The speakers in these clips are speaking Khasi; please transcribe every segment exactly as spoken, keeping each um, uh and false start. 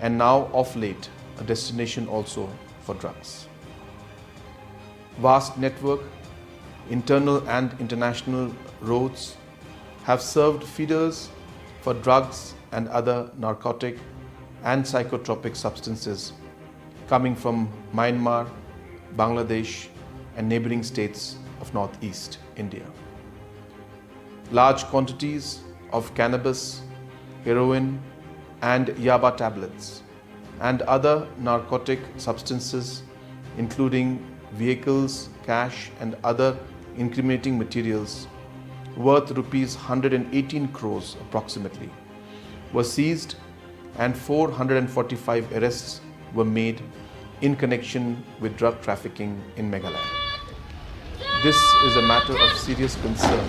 and now of late a destination also for drugs. Vast network, internal and international roads, have served feeders for drugs and other narcotic and psychotropic substances coming from Myanmar, Bangladesh, and neighboring states of northeast India. Large quantities of cannabis, heroin, and yaba tablets and other narcotic substances, including vehicles, cash, and other incriminating materials worth rupees hundred and eighteen crores approximately, were seized and four hundred and forty-five arrests were made in connection with drug trafficking in Meghalaya. This is a matter of serious concern.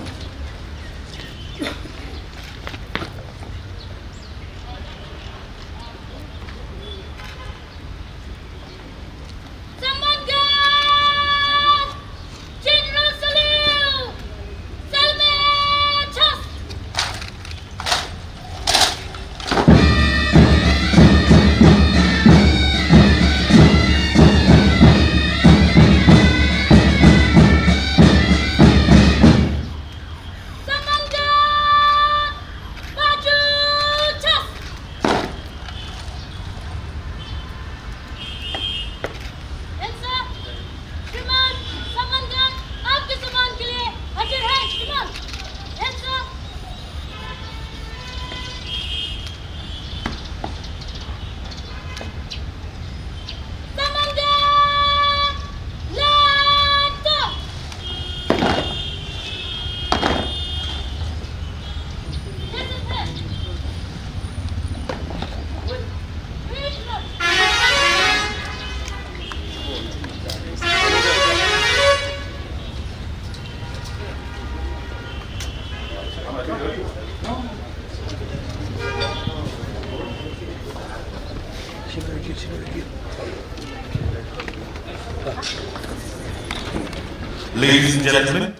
Ladies and gentlemen,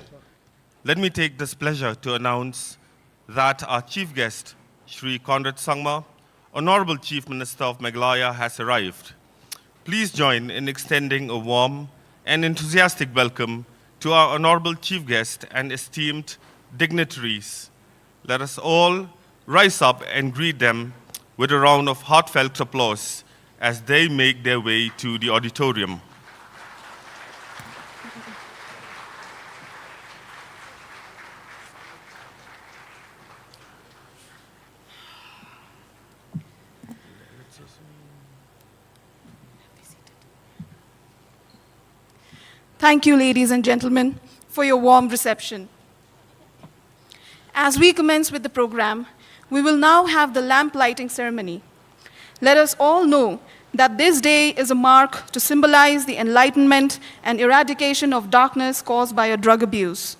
let me take this pleasure to announce that our chief guest, Shri Conrad Sangma, Honorable Chief Minister of Meghalaya, has arrived. Please join in extending a warm and enthusiastic welcome to our Honorable Chief Guest and esteemed dignitaries. Let us all rise up and greet them with a round of heartfelt applause as they make their way to the auditorium. Thank you, ladies and gentlemen, for your warm reception. As we commence with the program, we will now have the lamp lighting ceremony. Let us all know that this day is a mark to symbolize the enlightenment and eradication of darkness caused by a drug abuse.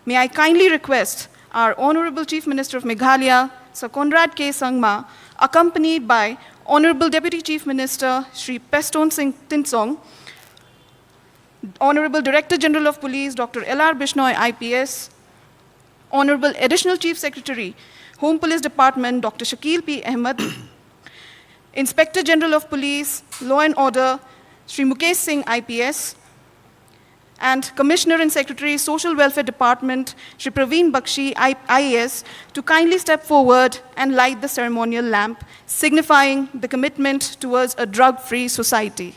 May I kindly request our Honorable Chief Minister of Meghalaya, Sir Conrad K Sangma, accompanied by Honorable Deputy Chief Minister Shri Prestone Singh Tynsong, Honorable Director General of Police Doctor L R Bishnoi I P S, Honorable Additional Chief Secretary, Home Police Department Doctor Shakeel P Ahmed, Inspector General of Police, Law and Order, Shri Mukesh Singh I P S, and Commissioner and Secretary, Social Welfare Department, Shri Praveen Bakshi, I- IAS, to kindly step forward and light the ceremonial lamp, signifying the commitment towards a drug-free society.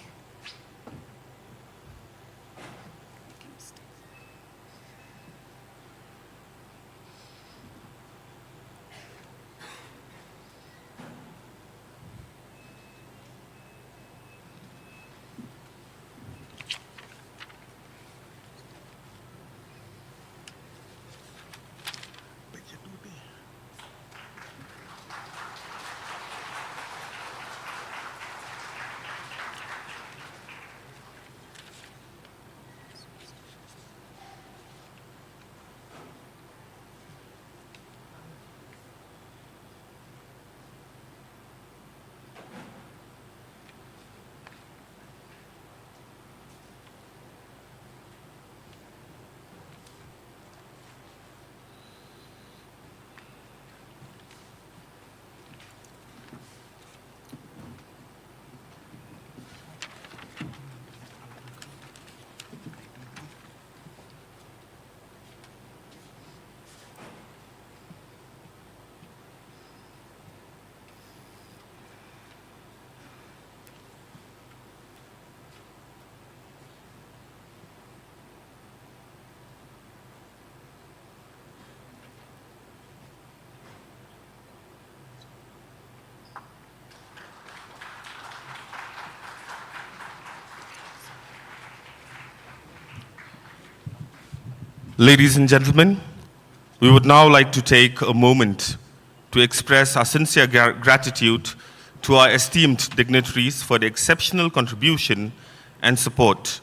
Ladies and gentlemen, we would now like to take a moment to express our sincere gra- gratitude to our esteemed dignitaries for their exceptional contribution and support.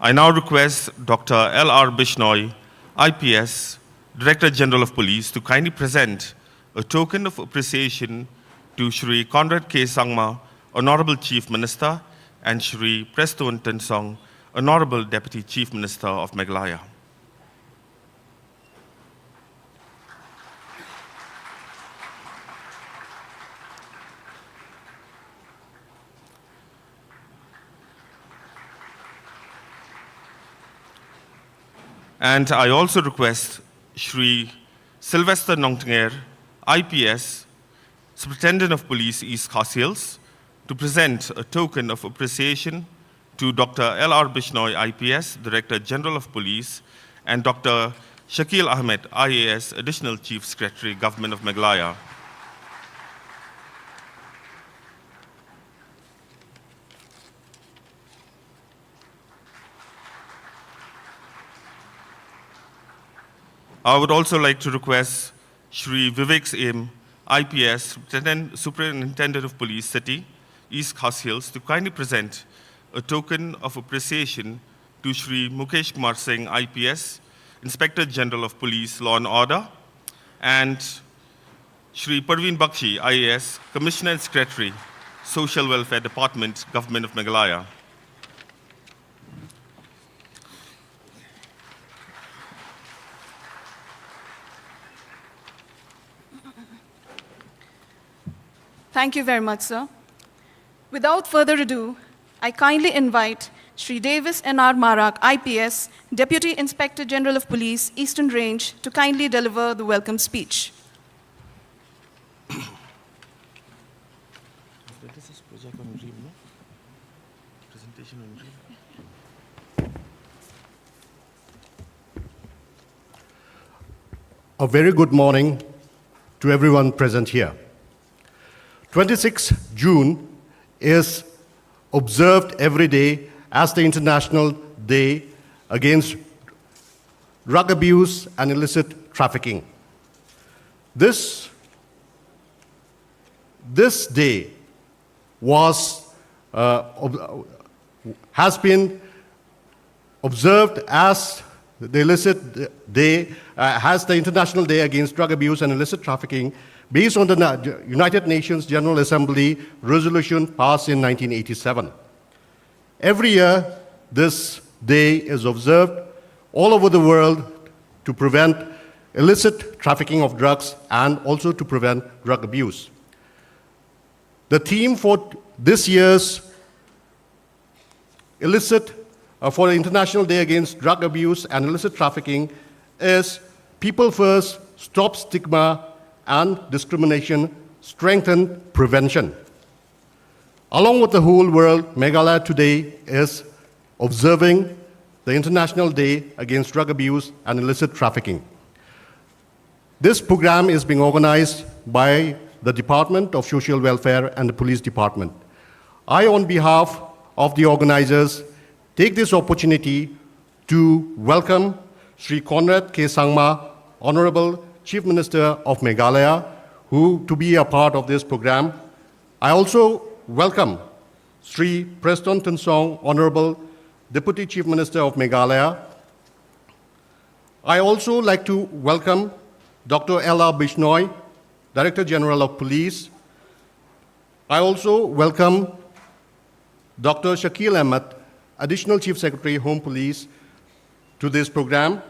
I now request Doctor L R Bishnoi, I P S, Director General of Police, to kindly present a token of appreciation to Shri Conrad K Sangma, Honorable Chief Minister, and Shri Prestone Tynsong, Honorable Deputy Chief Minister of Meghalaya. And I also request Shri Sylvester Nongtnger, I P S, Superintendent of Police, East Khasi Hills, to present a token of appreciation to Doctor L R Bishnoi, I P S, Director General of Police, and Doctor Shakil Ahmed, I A S, Additional Chief Secretary, Government of Meghalaya. I would also like to request Shri Vivek Syiem, I P S, Superintendent, Superintendent of Police, City, East Khasi Hills, to kindly present a token of appreciation to Shri Mukesh Kumar Singh, I P S, Inspector General of Police, Law and Order, and Shri Parveen Bakshi, I A S, Commissioner and Secretary, Social Welfare Department, Government of Meghalaya. Thank you very much, sir. Without further ado, I kindly invite Shri Davis N R Marak, I P S, Deputy Inspector General of Police, Eastern Range, to kindly deliver the welcome speech. This is project on dream, no? Presentation on dream. A very good morning to everyone present here. Twenty-sixth June is observed every day as the International Day Against Drug Abuse and Illicit Trafficking. This, this day was, uh, ob- has been observed as the illicit day, uh, as the International Day Against Drug Abuse and Illicit Trafficking, based on the Na- United Nations General Assembly resolution passed in nineteen eighty-seven. Every year, this day is observed all over the world to prevent illicit trafficking of drugs and also to prevent drug abuse. The theme for this year's illicit, uh, for the International Day Against Drug Abuse and Illicit Trafficking is People First, Stop Stigma and Discrimination, Strengthen Prevention. Along with the whole world, Meghalaya today is observing the International Day Against Drug Abuse and Illicit Trafficking. This program is being organized by the Department of Social Welfare and the Police Department. I, on behalf of the organizers, take this opportunity to welcome Shri Conrad K Sangma, Honorable Chief Minister of Meghalaya, who to be a part of this program. I also welcome Shri Prestone Tynsong, Honorable Deputy Chief Minister of Meghalaya. I also like to welcome Doctor L R Bishnoi, Director General of Police. I also welcome Doctor Shakil Ahmed, Additional Chief Secretary, Home Police, to this program.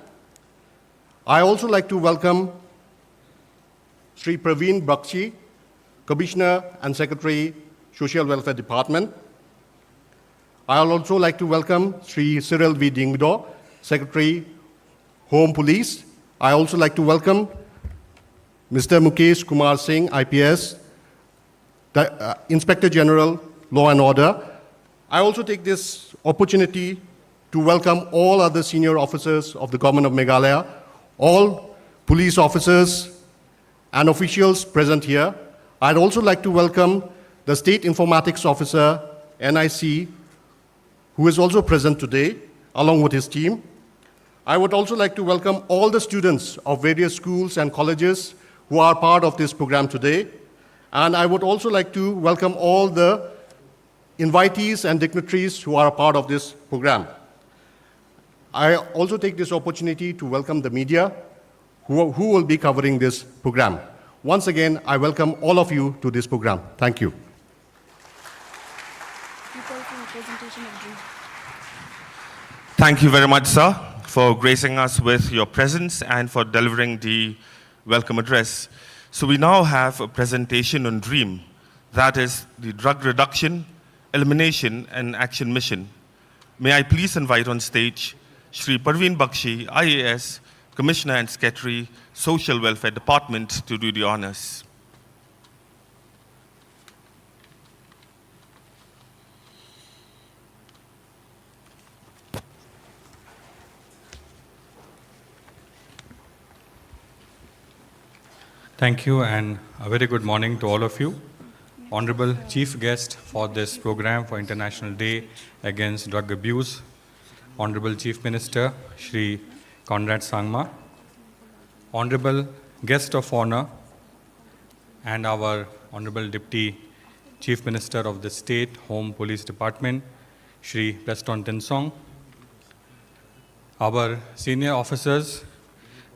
I also like to welcome Shri Praveen Bakshi, Commissioner and Secretary, Social Welfare Department. I would also like to welcome Shri Cyril V Dhingdo, Secretary, Home Police. I also like to welcome Mister Mukesh Kumar Singh, I P S, the, uh, Inspector General, Law and Order. I also take this opportunity to welcome all other senior officers of the Government of Meghalaya, all police officers and officials present here. I'd also like to welcome the State Informatics Officer, N I C, who is also present today, along with his team. I would also like to welcome all the students of various schools and colleges who are part of this program today. And I would also like to welcome all the invitees and dignitaries who are a part of this program. I also take this opportunity to welcome the media who, who will be covering this program. Once again, I welcome all of you to this program. Thank you. Thank you very much, sir, for gracing us with your presence and for delivering the welcome address. So we now have a presentation on DREAM, that is the drug reduction, elimination and action mission. May I please invite on stage Shri Parveen Bakshi, I A S, Commissioner and Secretary, Social Welfare Department, to do the honors. Thank you and a very good morning to all of you. Honorable Chief Guest for this program for International Day Against Drug Abuse, Honorable Chief Minister Shri Conrad Sangma, Honorable Guest of Honor and our Honorable Deputy Chief Minister of the State Home Police Department, Shri Prestone Tynsong, our senior officers,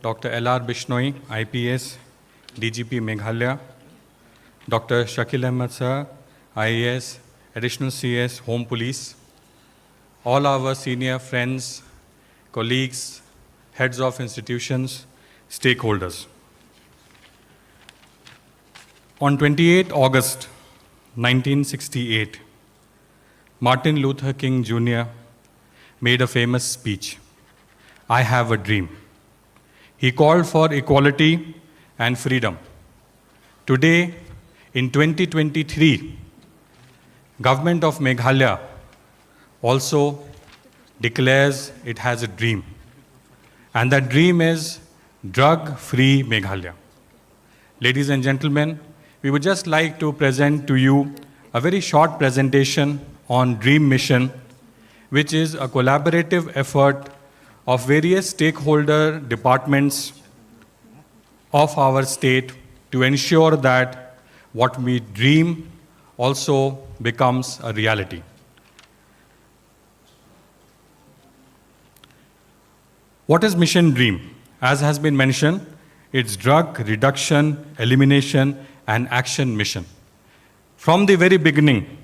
Doctor L R Bishnoi, I P S, D G P Meghalaya, Doctor Shakil Ahmed Sir, I A S, Additional C S, Home Police, all our senior friends, colleagues, heads of institutions, stakeholders. On twenty-eighth August nineteen sixty-eight, Martin Luther King Junior made a famous speech, "I have a dream." He called for equality and freedom. Today, in twenty twenty-three, Government of Meghalaya also declares it has a dream. And that dream is drug-free Meghalaya. Ladies and gentlemen, we would just like to present to you a very short presentation on DREAM Mission, which is a collaborative effort of various stakeholder departments of our state to ensure that what we dream also becomes a reality. What is Mission DREAM? As has been mentioned, it's drug reduction, elimination, and action mission. From the very beginning,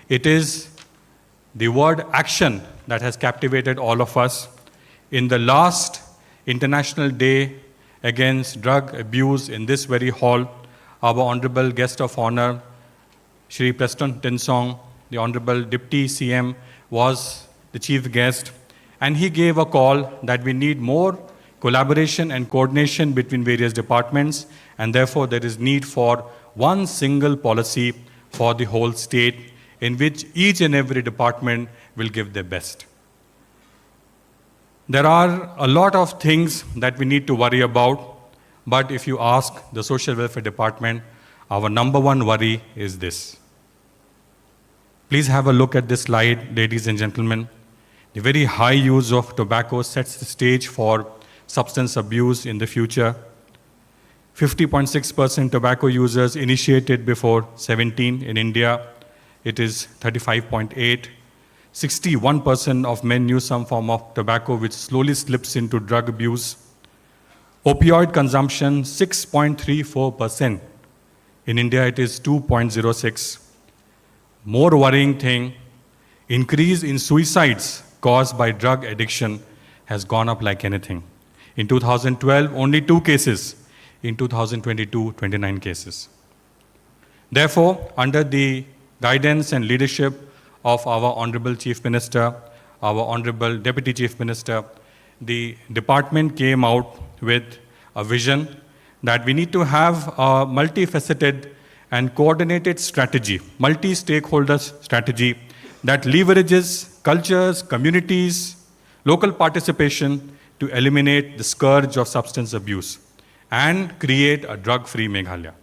it is the word action that has captivated all of us. In the last International Day Against Drug Abuse in this very hall, our Honorable Guest of Honor, Shri Prestone Tynsong, the Honorable Deputy C M, was the chief guest, and he gave a call that we need more collaboration and coordination between various departments, and therefore there is need for one single policy for the whole state in which each and every department will give their best. There are a lot of things that we need to worry about, but if you ask the Social Welfare Department, our number one worry is this. Please have a look at this slide, ladies and gentlemen. The very high use of tobacco sets the stage for substance abuse in the future. Fifty point six percent tobacco users initiated before seventeen. In India, it is thirty-five point eight. Sixty-one percent of men use some form of tobacco, which slowly slips into drug abuse. Opioid consumption, six point three four percent. In India, it is two point zero six. More worrying thing, increase in suicides caused by drug addiction has gone up like anything. In two thousand twelve, only two cases. In two thousand twenty-two, twenty-nine cases. Therefore, under the guidance and leadership of our Honorable Chief Minister, our Honorable Deputy Chief Minister, the department came out with a vision that we need to have a multifaceted and coordinated strategy, multi-stakeholder strategy that leverages cultures, communities, local participation to eliminate the scourge of substance abuse and create a drug-free Meghalaya.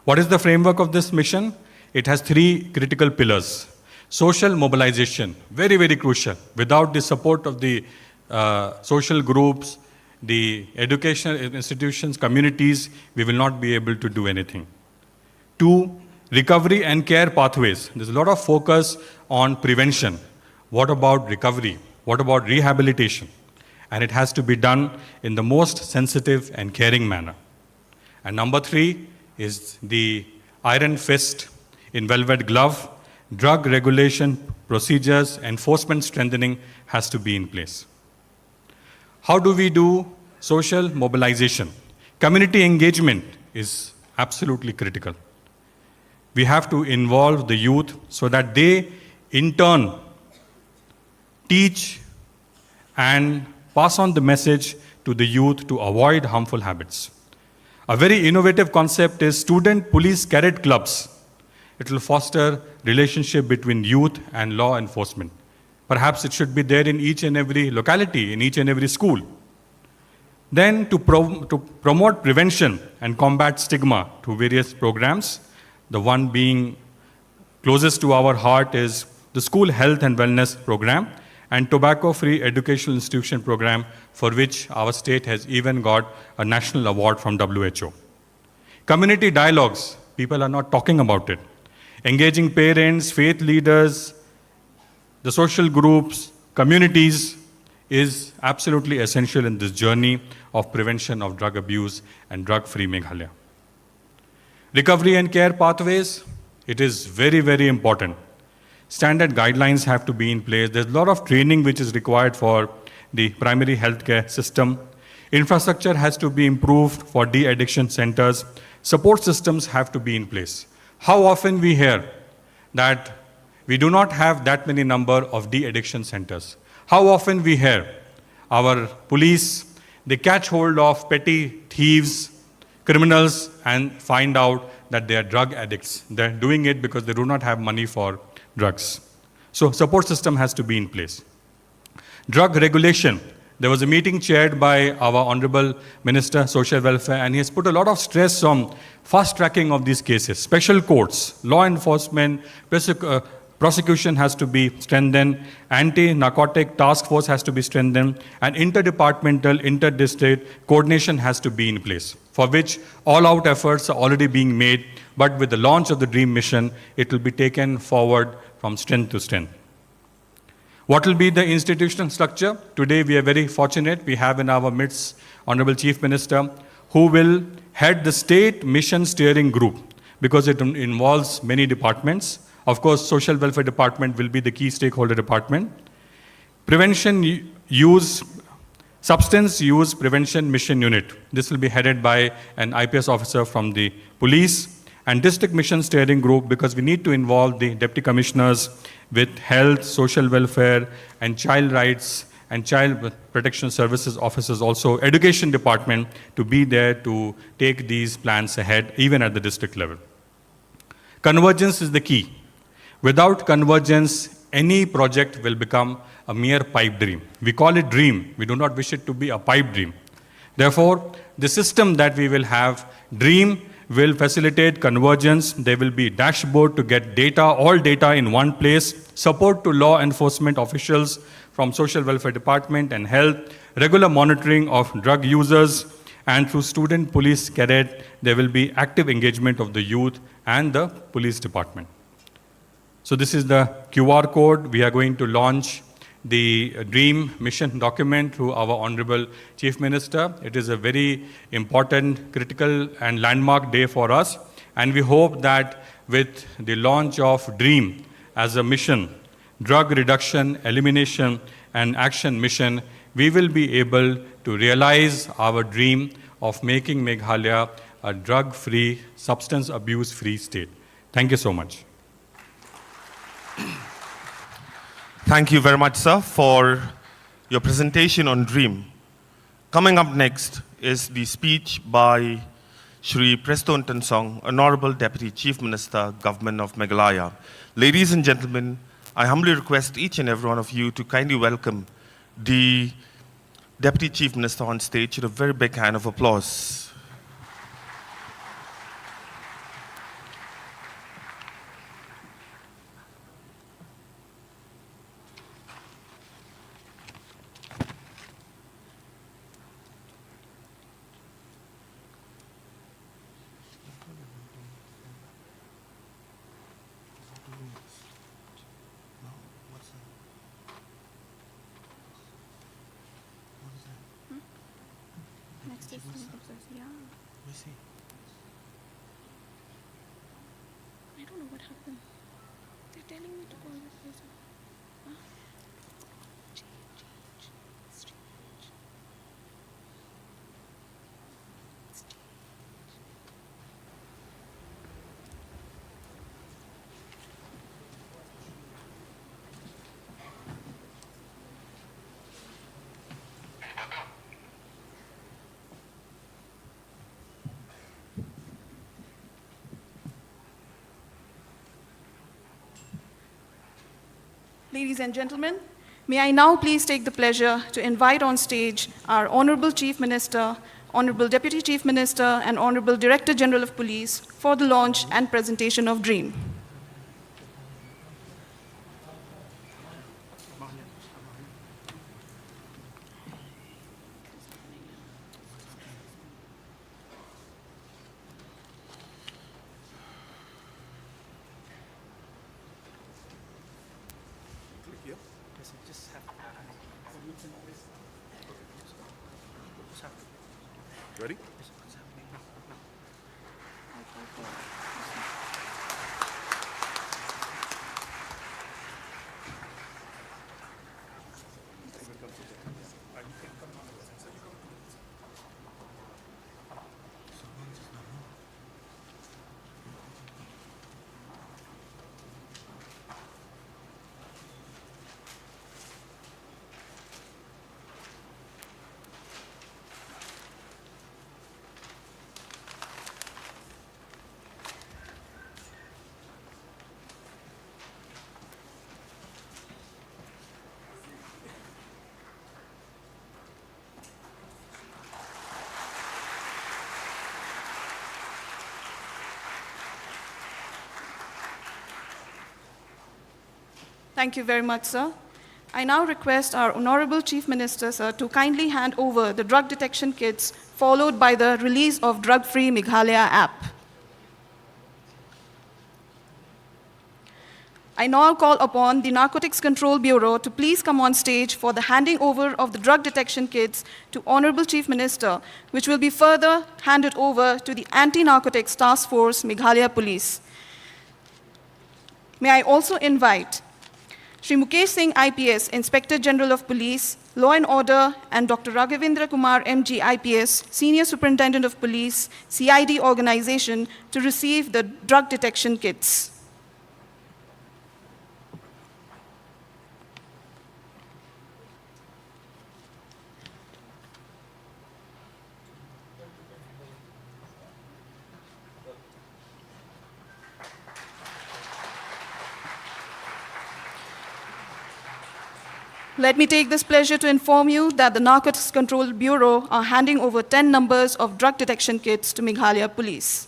What is the framework of this mission? It has three critical pillars. Social mobilization, very, very crucial. Without the support of the uh, social groups, the educational institutions, communities, we will not be able to do anything. Two, recovery and care pathways. There's a lot of focus on prevention. What about recovery? What about rehabilitation? And it has to be done in the most sensitive and caring manner. And number three is the iron fist in velvet glove. Drug regulation procedures, enforcement strengthening has to be in place. How do we do social mobilization? Community engagement is absolutely critical. We have to involve the youth so that they, in turn, teach and pass on the message to the youth to avoid harmful habits. A very innovative concept is student police cadet clubs. It will foster relationship between youth and law enforcement. Perhaps it should be there in each and every locality, in each and every school. Then to, pro- to promote prevention and combat stigma through various programs, the one being closest to our heart is the School Health and Wellness Program and Tobacco Free Educational Institution Program, for which our state has even got a national award from W H O. Community dialogues, people are not talking about it. Engaging parents, faith leaders, the social groups, communities is absolutely essential in this journey of prevention of drug abuse and drug free Meghalaya. Recovery and care pathways, it is very, very important. Standard guidelines have to be in place. There's a lot of training which is required for the primary healthcare system. Infrastructure has to be improved for de addiction centers. Support systems have to be in place. How often we hear that we do not have that many number of de addiction centers. How often we hear our police, they catch hold of petty thieves, criminals, and find out that they are drug addicts. They're doing it because they do not have money for drugs. So, support system has to be in place. Drug regulation. There was a meeting chaired by our Honorable Minister Social Welfare, and he has put a lot of stress on fast tracking of these cases. Special courts, law enforcement, prosec- uh, prosecution has to be strengthened, anti narcotic task force has to be strengthened, and interdepartmental, inter district coordination has to be in place, for which all out efforts are already being made. But with the launch of the DREAM mission, it will be taken forward from strength to strength. What will be the institutional structure? Today, we are very fortunate. We have in our midst Honorable Chief Minister, who will head the State Mission Steering Group, because it in- involves many departments. Of course, Social Welfare Department will be the key stakeholder department. Prevention u- use, Substance Use Prevention Mission Unit. This will be headed by an I P S officer from the police and District Mission Steering Group, because we need to involve the deputy commissioners with health, social welfare, and child rights and child protection services officers, also education department, to be there to take these plans ahead, even at the district level. Convergence is the key. Without convergence, any project will become a mere pipe dream. We call it dream. We do not wish it to be a pipe dream. Therefore, the system that we will have, DREAM, will facilitate convergence. There will be dashboard to get data, all data in one place, support to law enforcement officials from Social Welfare Department and Health, regular monitoring of drug users, and through student police cadet, there will be active engagement of the youth and the police department. So this is the Q R code. We are going to launch the DREAM mission document through our Honorable Chief Minister. It is a very important, critical and landmark day for us. And we hope that with the launch of DREAM as a mission, Drug Reduction, Elimination and Action Mission, we will be able to realize our dream of making Meghalaya a drug-free, substance abuse-free state. Thank you so much. Thank you very much, sir, for your presentation on DREAM. Coming up next is the speech by Shri Prestone Tynsong, Honorable Deputy Chief Minister, Government of Meghalaya. Ladies and gentlemen, I humbly request each and every one of you to kindly welcome the Deputy Chief Minister on stage with a very big hand of applause. This is obsessed, yeah. Where's he? I don't know what happened. They're telling me to call this person. Huh? Change, change. It's change. It's change. Ladies and gentlemen, may I now please take the pleasure to invite on stage our Honorable Chief Minister, Honorable Deputy Chief Minister, and Honorable Director General of Police for the launch and presentation of DREAM. Click here. Yes, sir. Just have, uh, what do you think? Just have to. Ready? Yes, sir. What's happening now? Now. Thank you very much, sir. I now request our Honorable Chief Minister, sir, to kindly hand over the drug detection kits, followed by the release of Drug Free Meghalaya app. I now call upon the Narcotics Control Bureau to please come on stage for the handing over of the drug detection kits to Honorable Chief Minister, which will be further handed over to the Anti-Narcotics Task Force, Meghalaya Police. May I also invite Shri Mukesh Singh, I P S, Inspector General of Police, Law and Order, and Doctor Raghavendra Kumar, M G, I P S, Senior Superintendent of Police, C I D organization, to receive the drug detection kits. Let me take this pleasure to inform you that the Narcotics Control Bureau are handing over ten numbers of drug detection kits to Meghalaya Police.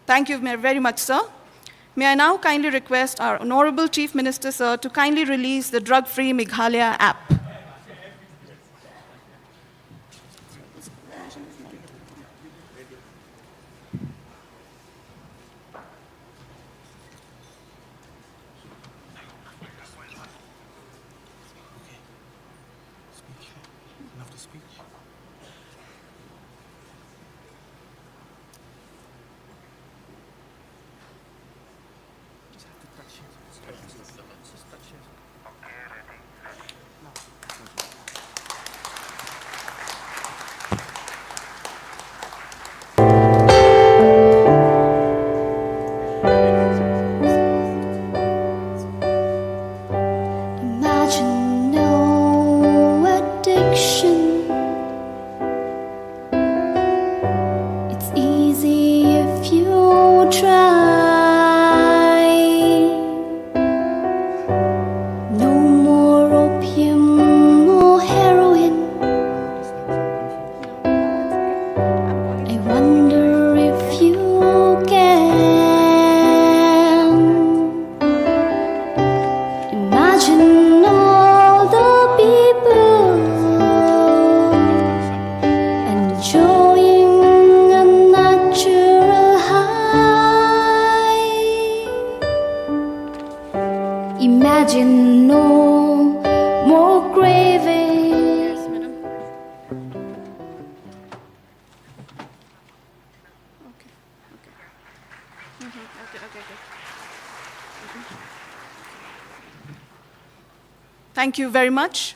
Thank you very much, sir. May I now kindly request our Honorable Chief Minister, sir, to kindly release the Drug Free Meghalaya app. Imagine no addiction. It's easy if you try. No more opium or heroin. I wonder if you can. Imagine all the people enjoying a natural high. Imagine no more craving. Thank you very much.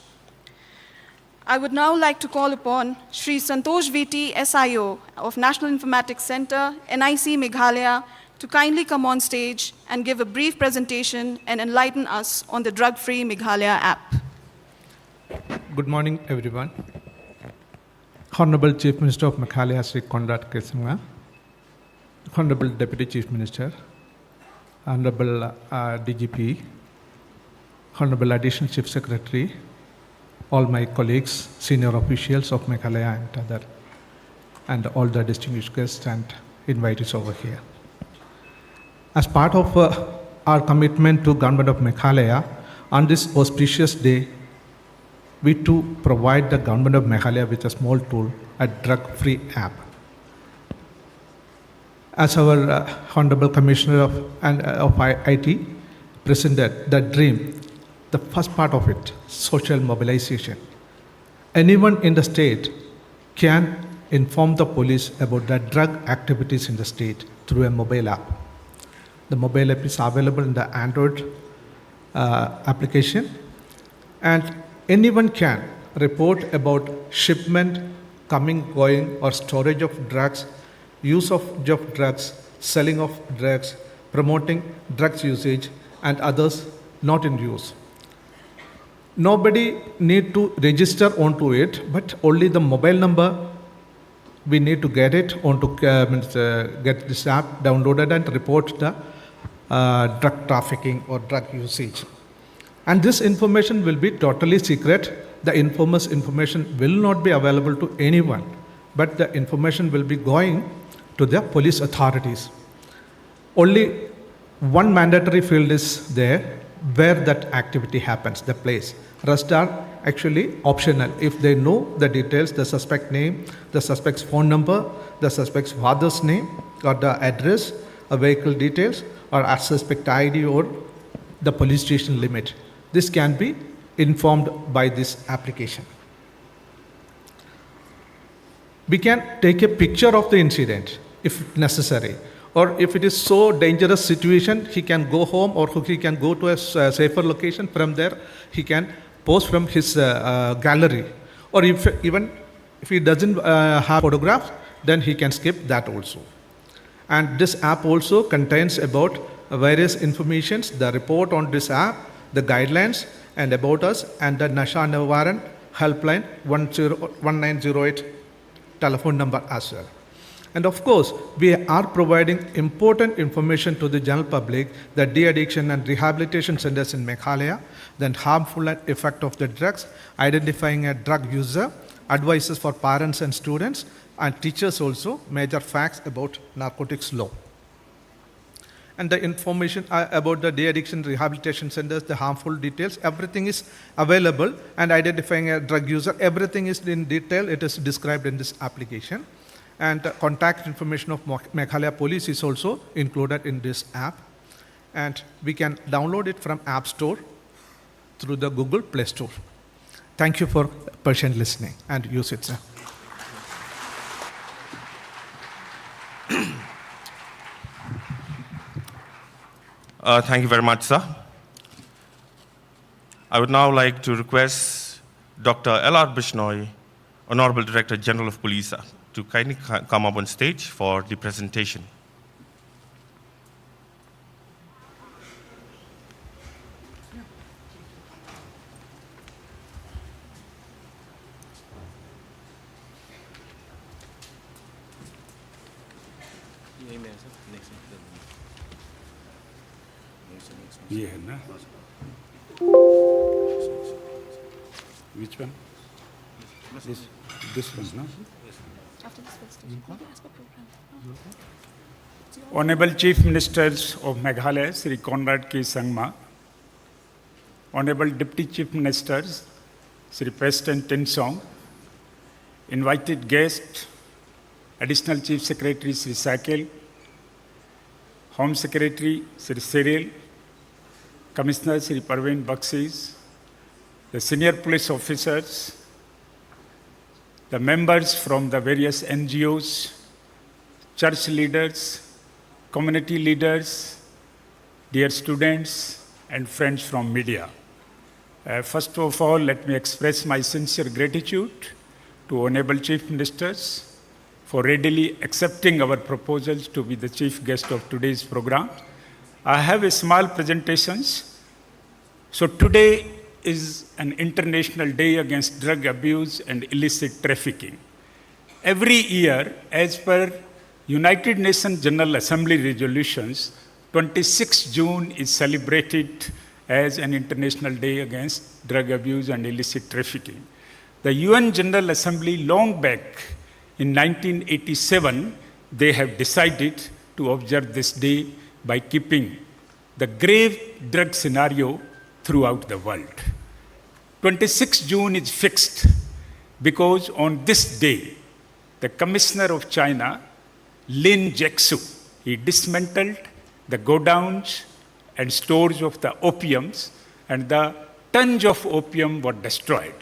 I would now like to call upon Shri Santosh V T, S I O of National Informatics Centre, N I C Meghalaya, to kindly come on stage and give a brief presentation and enlighten us on the Drug Free Meghalaya app. Good morning, everyone. Honorable Chief Minister of Meghalaya, Shri Conrad K Sangma, Honorable Deputy Chief Minister, Honorable uh, D G P, Honorable Additional Chief Secretary, all my colleagues, senior officials of Meghalaya and other, and all the distinguished guests and invitees over here. As part of uh, our commitment to Government of Meghalaya, on this auspicious day, we too provide the Government of Meghalaya with a small tool, a drug-free app. As our uh, Honorable Commissioner of, and, uh, of I- I T presented the dream, the first part of it, social mobilization. Anyone in the state can inform the police about the drug activities in the state through a mobile app. The mobile app is available in the Android uh, application, and anyone can report about shipment, coming, going, or storage of drugs, use of, of drugs, selling of drugs, promoting drugs usage, and others not in use. Nobody need to register onto it, but only the mobile number we need to get it onto uh, means, uh, get this app downloaded and report the uh, drug trafficking or drug usage. And this information will be totally secret. The informer's information will not be available to anyone, but the information will be going to the police authorities. Only one mandatory field is there where that activity happens, the place. Rest are actually optional. If they know the details, the suspect name, the suspect's phone number, the suspect's father's name, or the address, a vehicle details, or a suspect I D or the police station limit. This can be informed by this application. We can take a picture of the incident if necessary. Or if it is so dangerous situation, he can go home or he can go to a s- uh, safer location. From there, he can post from his uh, uh, gallery. Or if even if he doesn't uh, have photographs, then he can skip that also. And this app also contains about various informations, the report on this app, the guidelines, and about us, and the Nasha Nivaran helpline one zero, one nine zero eight telephone number as well. And of course, we are providing important information to the general public, the de-addiction and rehabilitation centers in Meghalaya, then harmful and effect of the drugs, identifying a drug user, advices for parents and students, and teachers also, major facts about narcotics law. And the information uh, about the de-addiction rehabilitation centers, the harmful details, everything is available, and identifying a drug user, everything is in detail, it is described in this application. And uh, contact information of Mo- Meghalaya Police is also included in this app. And we can download it from App Store through the Google Play Store. Thank you for patient listening and use it, sir. Uh, thank you very much, sir. I would now like to request Doctor L R Bishnoi, Honorable Director General of Police, uh, to kindly co- come up on stage for the presentation. ये है ना? Which one? This, this one, no? Honorable Chief Ministers of Meghalaya, Shri Conrad K Sangma, Honorable Deputy Chief Ministers, Shri Prestone Tynsong, invited guest, Additional Chief Secretary Shri Sakil, Home Secretary Shri Cyril, Commissioner Shri Parveen Bakshi, the senior police officers, the members from the various N G Os, church leaders, community leaders, Dear students and friends from media, uh, first of all, let me express my sincere gratitude to Honorable Chief Ministers for readily accepting our proposals to be the chief guest of today's program. I have a small presentations. So today is an International Day Against Drug Abuse and Illicit Trafficking. Every year, as per United Nations General Assembly resolutions, twenty-sixth June is celebrated as an International Day Against Drug Abuse and Illicit Trafficking. The U N General Assembly, long back in nineteen eighty-seven, they have decided to observe this day by keeping the grave drug scenario throughout the world. Twenty-sixth June is fixed because on this day, the commissioner of China, Lin Jiaxu, he dismantled the godowns and stores of the opiums, and the tons of opium were destroyed.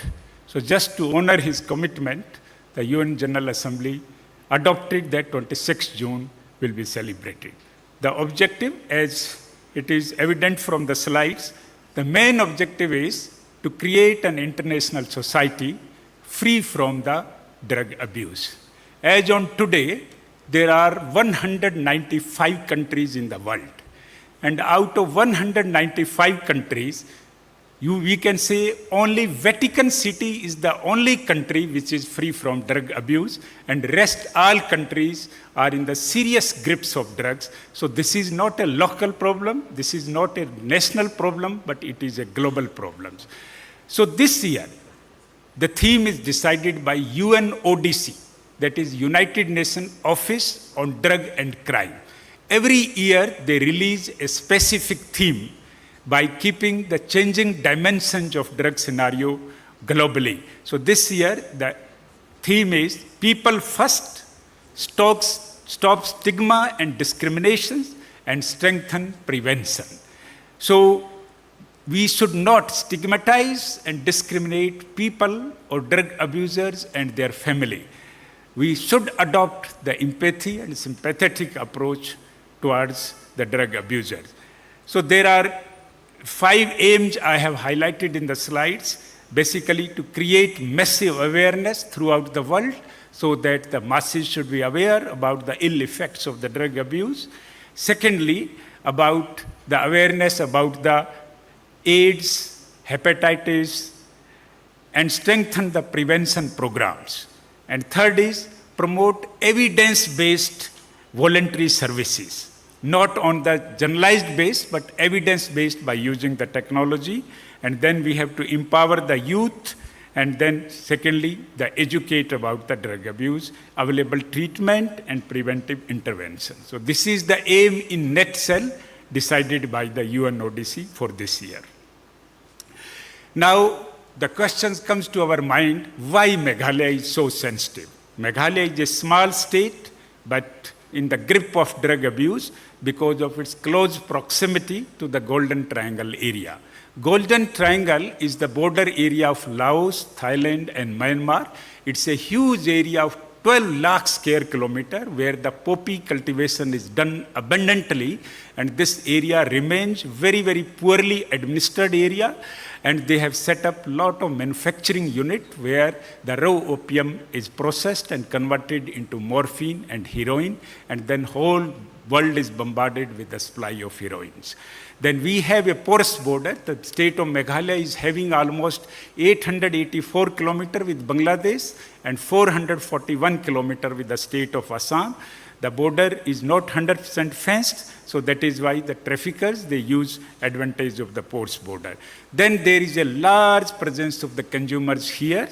So just to honor his commitment, the U N General Assembly adopted that twenty-sixth June will be celebrated. The objective, as it is evident from the slides, the main objective is to create an international society free from the drug abuse. As on today, there are one hundred ninety-five countries in the world. And out of one hundred ninety-five countries, you, we can say only Vatican City is the only country which is free from drug abuse, and rest all countries are in the serious grips of drugs. So this is not a local problem, this is not a national problem, but it is a global problem. So this year, the theme is decided by U N O D C, that is United Nations Office on Drug and Crime. Every year, they release a specific theme by keeping the changing dimensions of drug scenario globally. So this year, the theme is People First, stop, stop stigma and discriminations, and strengthen prevention. So we should not stigmatize and discriminate people or drug abusers and their family. We should adopt the empathy and sympathetic approach towards the drug abusers. So there are five aims I have highlighted in the slides, basically to create massive awareness throughout the world so that the masses should be aware about the ill effects of the drug abuse. Secondly, about the awareness about the AIDS, hepatitis, and strengthen the prevention programs. And third is promote evidence-based voluntary services, not on the generalized base, but evidence-based by using the technology. And then we have to empower the youth, and then secondly, the educate about the drug abuse, available treatment and preventive intervention. So this is the aim in nutshell decided by the U N O D C for this year. Now, the question comes to our mind, why Meghalaya is so sensitive? Meghalaya is a small state, but in the grip of drug abuse because of its close proximity to the Golden Triangle area. Golden Triangle is the border area of Laos, Thailand, and Myanmar. It's a huge area of twelve lakh square kilometer where the poppy cultivation is done abundantly, and this area remains very, very poorly administered area, and they have set up lot of manufacturing unit where the raw opium is processed and converted into morphine and heroin, and then whole world is bombarded with the supply of heroines. Then we have a porous border. The state of Meghalaya is having almost eight hundred eighty-four kilometer with Bangladesh and four hundred forty-one kilometer with the state of Assam. The border is not hundred percent fenced, so that is why the traffickers, they use advantage of the porous border. Then there is a large presence of the consumers here.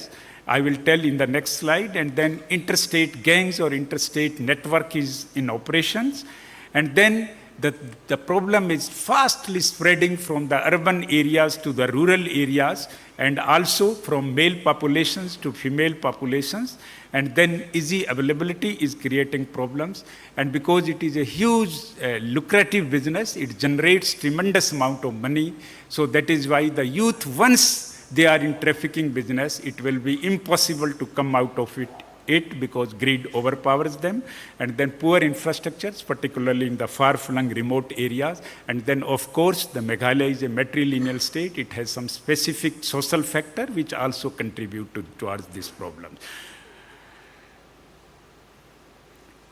I will tell in the next slide. And then interstate gangs or interstate network is in operations. And then the, the problem is fastly spreading from the urban areas to the rural areas, and also from male populations to female populations. And then easy availability is creating problems. And because it is a huge, uh, lucrative business, it generates tremendous amount of money. So that is why the youth, once they are in trafficking business, it will be impossible to come out of it it because greed overpowers them, and then poor infrastructures, particularly in the far-flung remote areas, and then of course the Meghalaya is a matrilineal state, it has some specific social factor which also contribute to, towards this problem.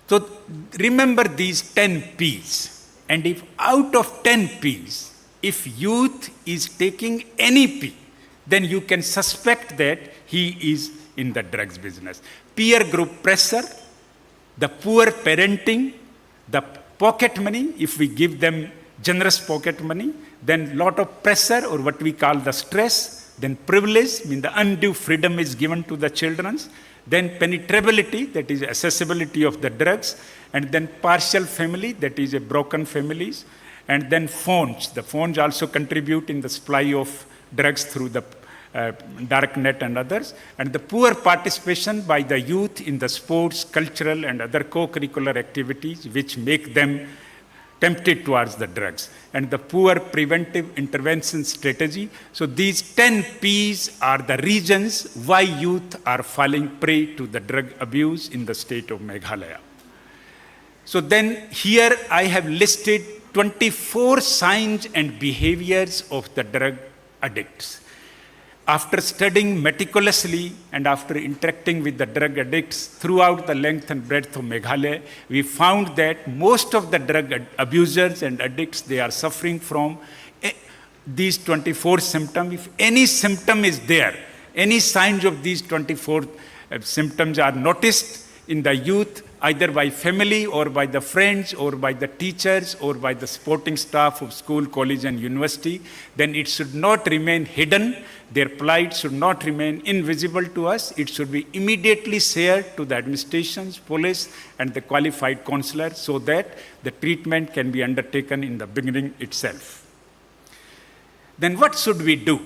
So remember these ten P's, and if out of ten P's, if youth is taking any P, then you can suspect that he is in the drugs business. Peer group pressure, the poor parenting, the pocket money, if we give them generous pocket money, then lot of pressure or what we call the stress, then privilege, mean the undue freedom is given to the children, then penetrability, that is accessibility of the drugs, and then partial family, that is a broken families, and then phones. The phones also contribute in the supply of drugs through the uh, dark net and others, and the poor participation by the youth in the sports, cultural, and other co-curricular activities which make them tempted towards the drugs, and the poor preventive intervention strategy. So these ten P's are the reasons why youth are falling prey to the drug abuse in the state of Meghalaya. So then here I have listed twenty-four signs and behaviors of the drug addicts. After studying meticulously and after interacting with the drug addicts throughout the length and breadth of Meghalaya, we found that most of the drug ad- abusers and addicts, they are suffering from eh, these twenty-four symptoms. If any symptom is there, any signs of these twenty-four uh, symptoms are noticed in the youth, either by family or by the friends or by the teachers or by the supporting staff of school, college, and university, then it should not remain hidden. Their plight should not remain invisible to us. It should be immediately shared to the administrations, police, and the qualified counselor so that the treatment can be undertaken in the beginning itself. Then what should we do?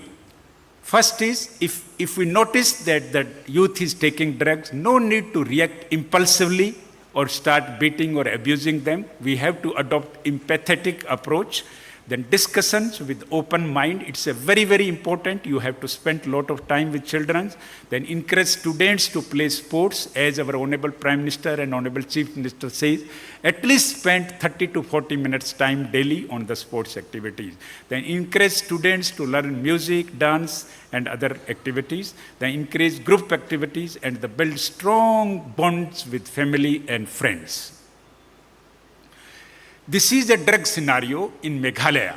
First is, if, if we notice that the youth is taking drugs, no need to react impulsively or start beating or abusing them. We have to adopt empathetic approach. Then discussions with open mind. It's a very, very important. You have to spend a lot of time with children. Then encourage students to play sports, as our Honorable Prime Minister and Honorable Chief Minister says. At least spend thirty to forty minutes time daily on the sports activities. Then encourage students to learn music, dance, and other activities. Then encourage group activities and the build strong bonds with family and friends. This is a drug scenario in Meghalaya.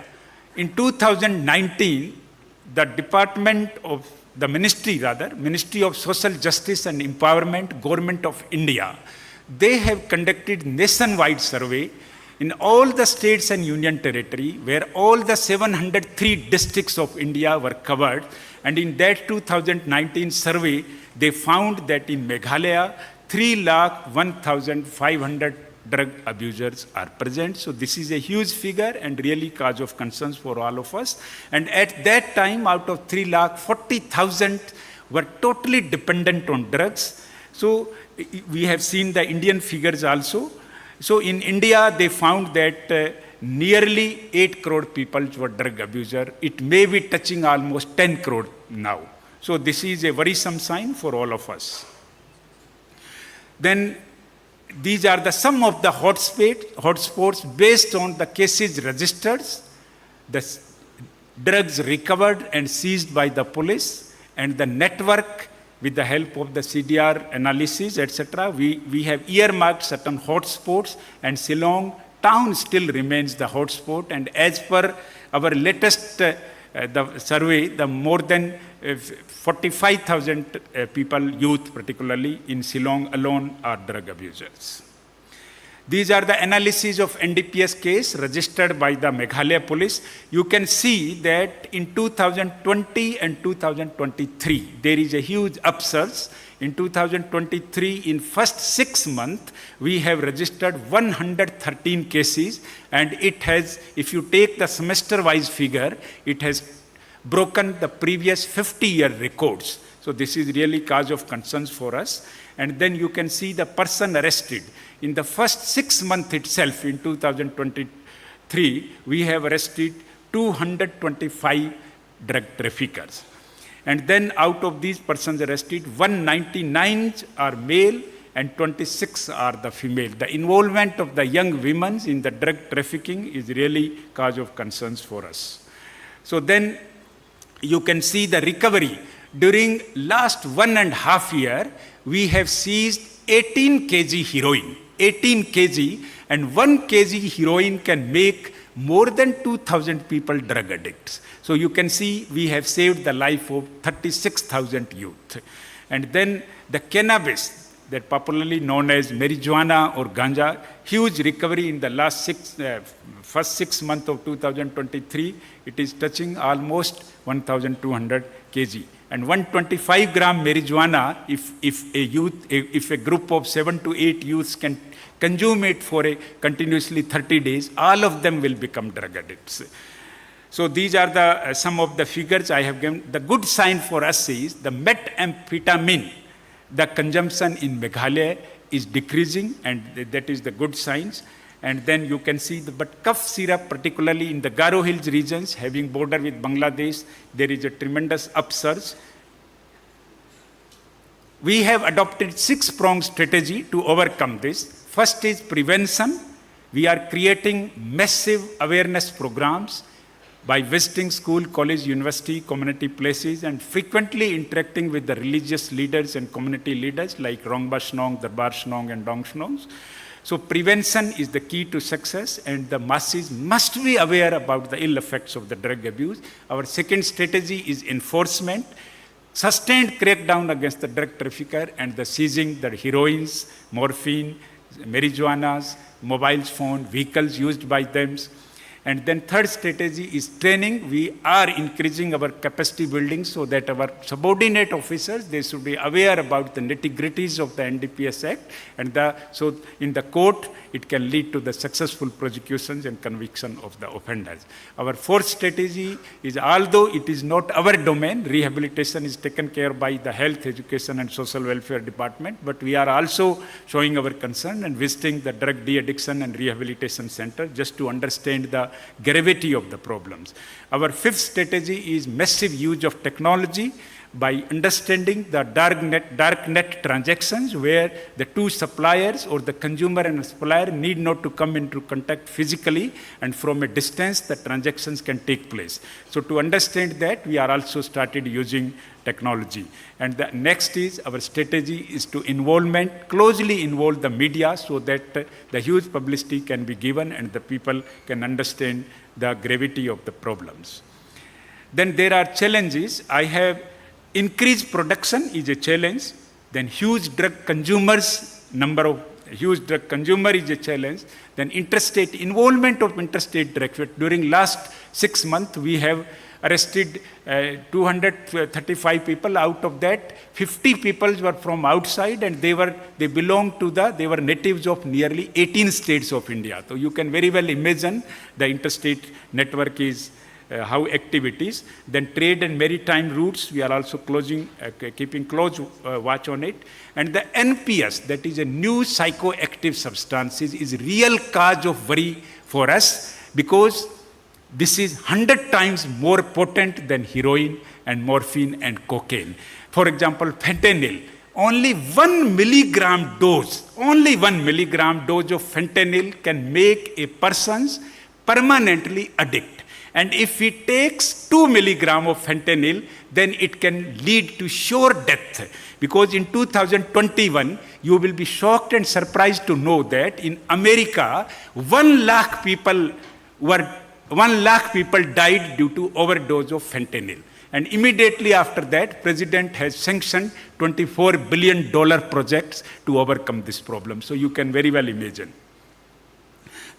In two thousand nineteen, the department of the ministry, rather, Ministry of Social Justice and Empowerment, Government of India, they have conducted nationwide survey in all the states and union territory where all the seven hundred three districts of India were covered. And in that two thousand nineteen survey, they found that in Meghalaya, three lakh one thousand five hundred drug abusers are present. So this is a huge figure and really cause of concerns for all of us. And at that time, out of three lakh forty thousand were totally dependent on drugs. So we have seen the Indian figures also. So in India, they found that uh, nearly eight crore people were drug abuser. It may be touching almost ten crore now. So this is a worrisome sign for all of us. Then these are the some of the hotspot, hotspots based on the cases registered, the s- drugs recovered and seized by the police, and the network with the help of the C D R analysis, et cetera. We, we have earmarked certain hotspots, and Shillong town still remains the hotspot. And as per our latest uh, uh, the survey, the more than uh, forty-five thousand uh, people, youth particularly in Shillong alone, are drug abusers. These are the analysis of N D P S case registered by the Meghalaya Police. You can see that in two thousand twenty and two thousand twenty-three, there is a huge upsurge. In two thousand twenty-three, in first six months, we have registered one hundred thirteen cases, and it has, if you take the semester-wise figure, it has broken the previous fifty-year records. So this is really cause of concerns for us. And then you can see the person arrested. In the first six months itself, in two thousand twenty-three, we have arrested two hundred twenty-five drug traffickers. And then out of these persons arrested, one ninety-nine are male and twenty-six are the female. The involvement of the young women in the drug trafficking is really cause of concerns for us. So then you can see the recovery. During last one and half year, we have seized eighteen K G heroin, eighteen K G, and one K G heroin can make more than two thousand people drug addicts. So you can see we have saved the life of thirty-six thousand youth. And then the cannabis, that popularly known as marijuana or ganja, huge recovery in the last six, uh, first six months of two thousand twenty-three. It is touching almost one thousand two hundred K G. And one twenty-five gram marijuana, if, if a youth, if a group of seven to eight youths can consume it for a continuously thirty days, all of them will become drug addicts. So these are the, uh, some of the figures I have given. The good sign for us is the methamphetamine, the consumption in Meghalaya is decreasing, and th-, that is the good signs. And then you can see the, but cough syrup, particularly in the Garo Hills regions, having border with Bangladesh, there is a tremendous upsurge. We have adopted six-pronged strategy to overcome this. First is prevention. We are creating massive awareness programs by visiting school, college, university, community places, and frequently interacting with the religious leaders and community leaders like Rangbah Shnong, Darbar Shnong, and Dong Shnongs. So prevention is the key to success, and the masses must be aware about the ill effects of the drug abuse. Our second strategy is enforcement. Sustained crackdown against the drug trafficker and the seizing the heroines, morphine, marijuanas, mobile phone, vehicles used by them. And then third strategy is training. We are increasing our capacity building so that our subordinate officers, they should be aware about the nitty-gritties of the N D P S Act. And the, so in the court, it can lead to the successful prosecutions and conviction of the offenders. Our fourth strategy is, although it is not our domain, rehabilitation is taken care by the Health, Education and Social Welfare Department, but we are also showing our concern and visiting the Drug De-Addiction and Rehabilitation Center just to understand the gravity of the problems. Our fifth strategy is massive use of technology by understanding the dark net, dark net transactions, where the two suppliers or the consumer and supplier need not to come into contact physically, and from a distance the transactions can take place. So to understand that, we are also started using technology. And the next is, our strategy is to involvement, closely involve the media so that, uh, the huge publicity can be given and the people can understand the gravity of the problems. Then there are challenges. I have increased production is a challenge. Then huge drug consumers, number of huge drug consumer is a challenge. Then interstate, involvement of interstate drug traffic. During last six months, we have arrested, uh, two hundred thirty-five people. Out of that, fifty people were from outside, and they were, they belong to the, they were natives of nearly eighteen states of India. So you can very well imagine the interstate network is, uh, how activities. Then trade and maritime routes, we are also closing, uh, k-, keeping close, uh, watch on it. And the N P S, that is a new psychoactive substances, is real cause of worry for us, because this is hundred times more potent than heroin and morphine and cocaine. For example, fentanyl. Only one milligram dose, only one milligram dose of fentanyl can make a person's permanently addict. And if he takes two milligram of fentanyl, then it can lead to sure death. Because in two thousand twenty-one, you will be shocked and surprised to know that in America, one lakh people were, one lakh people died due to overdose of fentanyl. And immediately after that, President has sanctioned twenty-four billion dollar projects to overcome this problem. So you can very well imagine.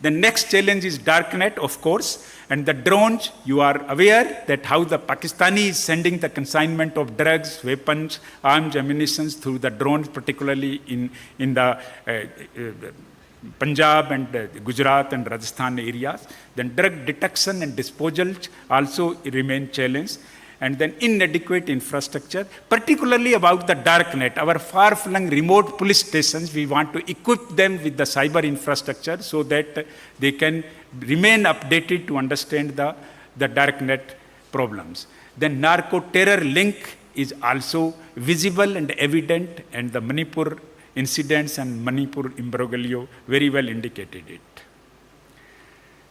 The next challenge is darknet, of course, and the drones. You are aware that how the Pakistani is sending the consignment of drugs, weapons, arms, ammunitions through the drones, particularly in, in the, uh, uh, Punjab and, uh, Gujarat and Rajasthan areas. Then drug detection and disposal also remain challenge. And then inadequate infrastructure, particularly about the darknet. Our far-flung remote police stations, we want to equip them with the cyber infrastructure so that they can remain updated to understand the, the darknet problems. Then narco-terror link is also visible and evident, and the Manipur incidents and Manipur imbroglio very well indicated it.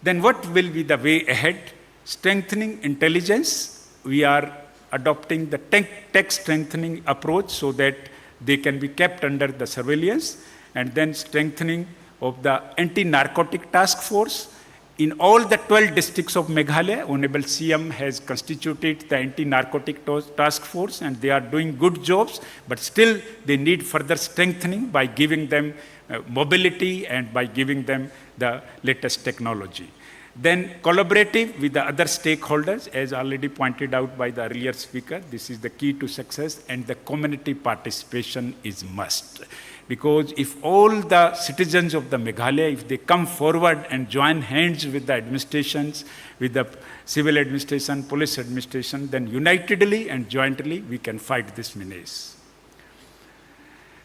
Then what will be the way ahead? Strengthening intelligence. We are adopting the tech, tech strengthening approach so that they can be kept under the surveillance, and then strengthening of the anti-narcotic task force. In all the twelve districts of Meghalaya, Honorable C M has constituted the anti-narcotic to- task force, and they are doing good jobs, but still they need further strengthening by giving them uh, mobility and by giving them the latest technology. Then collaborative with the other stakeholders, as already pointed out by the earlier speaker, this is the key to success, and the community participation is must. Because if all the citizens of the Meghalaya, if they come forward and join hands with the administrations, with the civil administration, police administration, then unitedly and jointly we can fight this menace.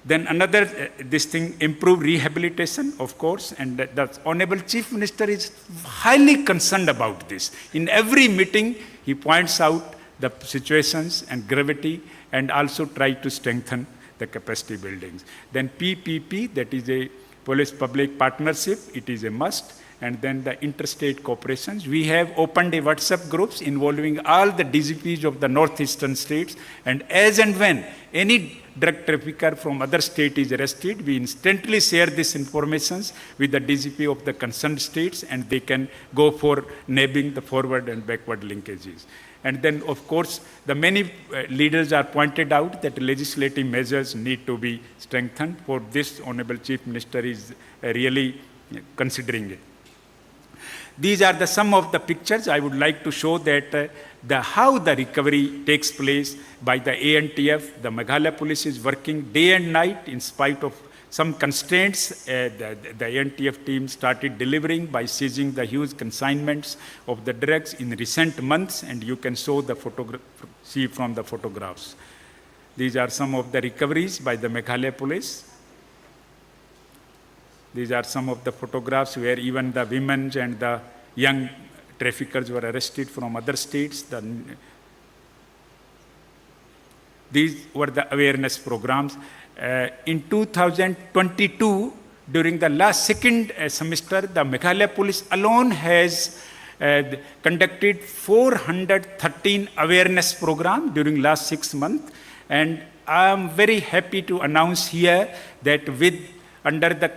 Then another, uh, this thing, improve rehabilitation, of course, and the, the Honorable Chief Minister is highly concerned about this. In every meeting, he points out the situations and gravity and also try to strengthen the capacity buildings. Then P P P, that is a police public partnership, it is a must. And then the interstate cooperations. We have opened a WhatsApp groups involving all the D G Ps of the northeastern states, and as and when any drug trafficker from other state is arrested, we instantly share these informations with the D G P of the concerned states, and they can go for nabbing the forward and backward linkages. And then, of course, the many uh, leaders are pointed out that legislative measures need to be strengthened. For this, Honorable Chief Minister is uh, really considering it. These are the some of the pictures. I would like to show that uh, the how the recovery takes place by the A N T F. The Meghalaya Police is working day and night in spite of some constraints. Uh, the, the A N T F team started delivering by seizing the huge consignments of the drugs in recent months, and you can show the photogra- see from the photographs. These are some of the recoveries by the Meghalaya Police. These are some of the photographs where even the women and the young traffickers were arrested from other states. The, these were the awareness programs. Uh, in two thousand twenty-two, during the last second uh, semester, the Meghalaya Police alone has uh, conducted four hundred thirteen awareness program during last six months, and I am very happy to announce here that with under the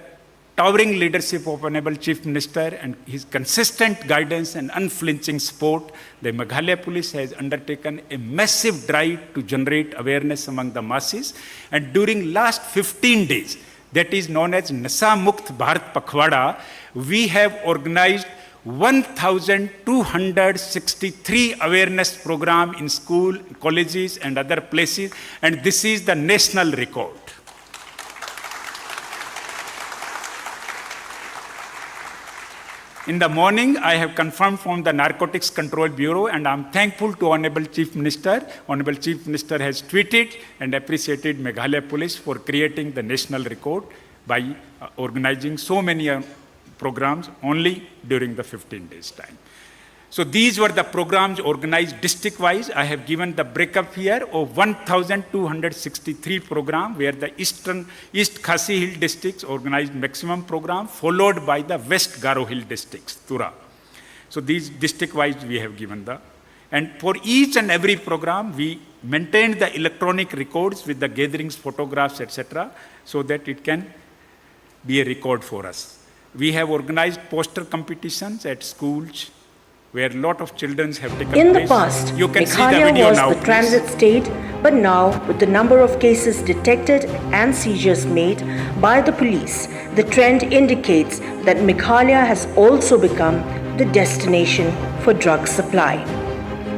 towering leadership of Honorable Chief Minister and his consistent guidance and unflinching support, the Meghalaya Police has undertaken a massive drive to generate awareness among the masses. And during last fifteen days, that is known as Nasha Mukt Bharat Pakhwada, we have organized one thousand two hundred sixty-three awareness program in school, colleges and other places, and this is the national record. In the morning, I have confirmed from the Narcotics Control Bureau, and I'm thankful to Honorable Chief Minister. Honorable Chief Minister has tweeted and appreciated Meghalaya Police for creating the national record by uh, organizing so many uh, programs only during the fifteen days time. So these were the programs organized district-wise. I have given the breakup here of one thousand two hundred sixty-three program, where the eastern, East Khasi Hill districts organized maximum program, followed by the West Garo Hill districts, Tura. So these district-wise we have given the, and for each and every program we maintained the electronic records with the gatherings, photographs, et cetera, so that it can be a record for us. We have organized poster competitions at schools where lot of children have taken In the place. Past, you can see the Meghalaya video was now, the please. Transit state, but now, with the number of cases detected and seizures made by the police, the trend indicates that Meghalaya has also become the destination for drug supply.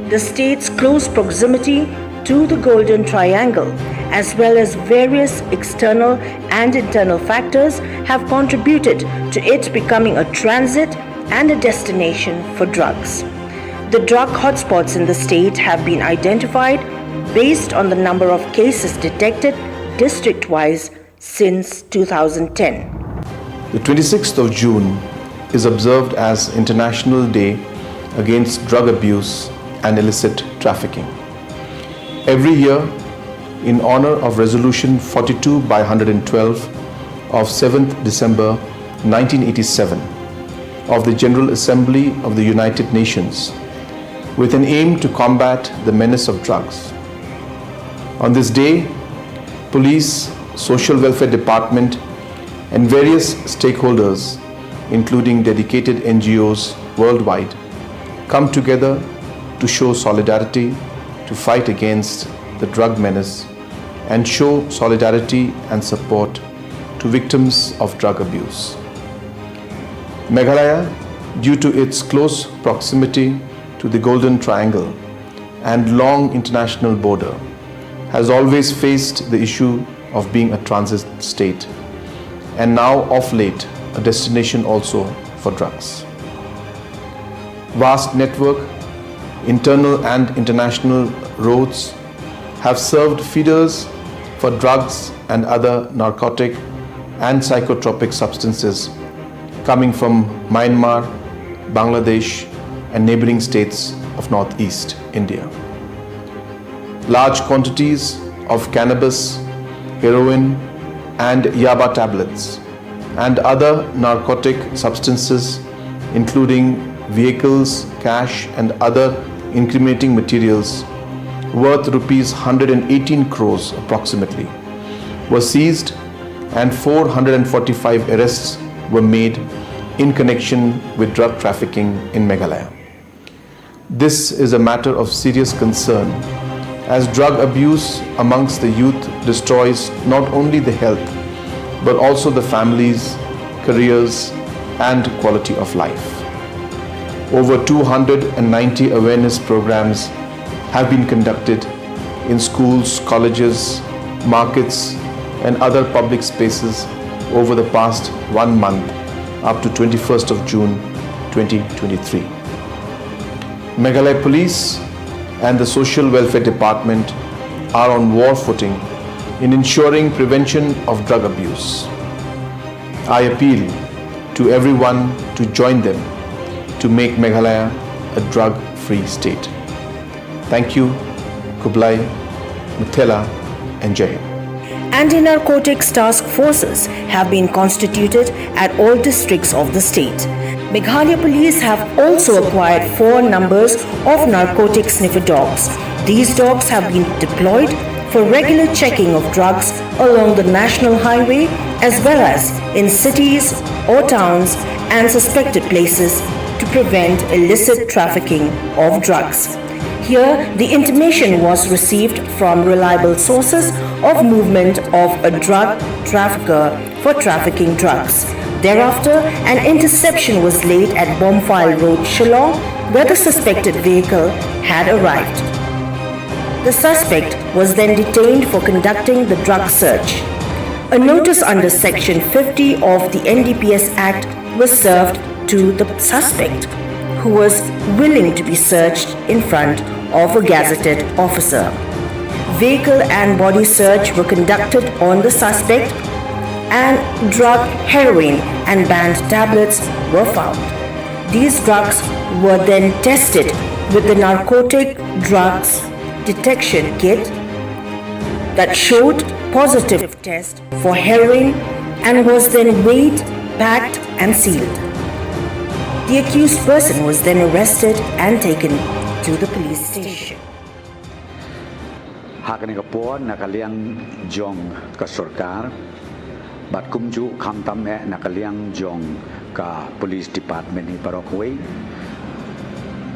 The state's close proximity to the Golden Triangle, as well as various external and internal factors, have contributed to it becoming a transit and a destination for drugs. The drug hotspots in the state have been identified based on the number of cases detected district wise since two thousand ten. The twenty-sixth of June is observed as International Day Against Drug Abuse and illicit trafficking. Every year, in honor of Resolution forty-two by one hundred twelve of seventh December nineteen eighty-seven of the General Assembly of the United Nations, with an aim to combat the menace of drugs. On this day, police, social welfare department, and various stakeholders, including dedicated N G Os worldwide, come together to show solidarity, to fight against the drug menace, and show solidarity and support to victims of drug abuse. Meghalaya, due to its close proximity to the Golden Triangle and long international border, has always faced the issue of being a transit state, and now of late a destination also for drugs. Vast network, internal and international roads have served feeders for drugs and other narcotic and psychotropic substances coming from Myanmar, Bangladesh, and neighboring states of northeast India. Large quantities of cannabis, heroin, and yaba tablets and other narcotic substances, including vehicles, cash, and other incriminating materials worth rupees one hundred eighteen crores approximately, were seized and four hundred forty-five arrests were made in connection with drug trafficking in Meghalaya. This is a matter of serious concern, as drug abuse amongst the youth destroys not only the health, but also the families, careers, and quality of life. Over two hundred ninety awareness programs have been conducted in schools, colleges, markets, and other public spaces over the past one month, up to twenty-first of June twenty twenty-three. Meghalaya Police and the Social Welfare Department are on war footing in ensuring prevention of drug abuse. I appeal to everyone to join them to make Meghalaya a drug-free state. Thank you, Khublei, Mithela, and Jai Hind. Anti-narcotics task forces have been constituted at all districts of the state. Meghalaya police have also acquired four numbers of narcotic sniffer dogs. These dogs have been deployed for regular checking of drugs along the national highway, as well as in cities or towns and suspected places, to prevent illicit trafficking of drugs. Here, the intimation was received from reliable sources of movement of a drug trafficker for trafficking drugs. Thereafter, an interception was laid at Bomfile Road, Shillong, where the suspected vehicle had arrived. The suspect was then detained for conducting the drug search. A notice under Section fifty of the N D P S Act was served to the suspect, who was willing to be searched in front of a gazetted officer. Vehicle and body search were conducted on the suspect, and drug, heroin, and banned tablets were found. These drugs were then tested with the narcotic drugs detection kit that showed positive test for heroin and was then weighed, packed, and sealed. The accused person was then arrested and taken to the police station. Ha kane ka por, na ka liang jong ka sorkar, bad kumjuh khamtam eh na ka liang jong ka police department hi baroh kawei,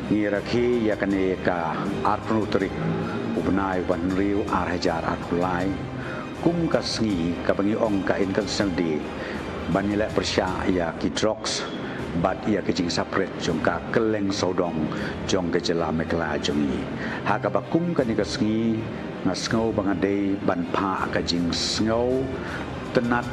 ngi rakhe ïa kane ka arphew tarik u bnai u ba hynriew ar hajar arphew lai kum ka sngi kaba ngi ong ka International Day ban ïaleh pyrshah ïa ki drugs bad ïa ki jingsaphriang jong ka kylleng sawdong jong ka jylla Meghalaya jong ngi. Ha kaba kum kane ka sngi, nga sngew ba nga dei ban phah ka jingsngewtynnad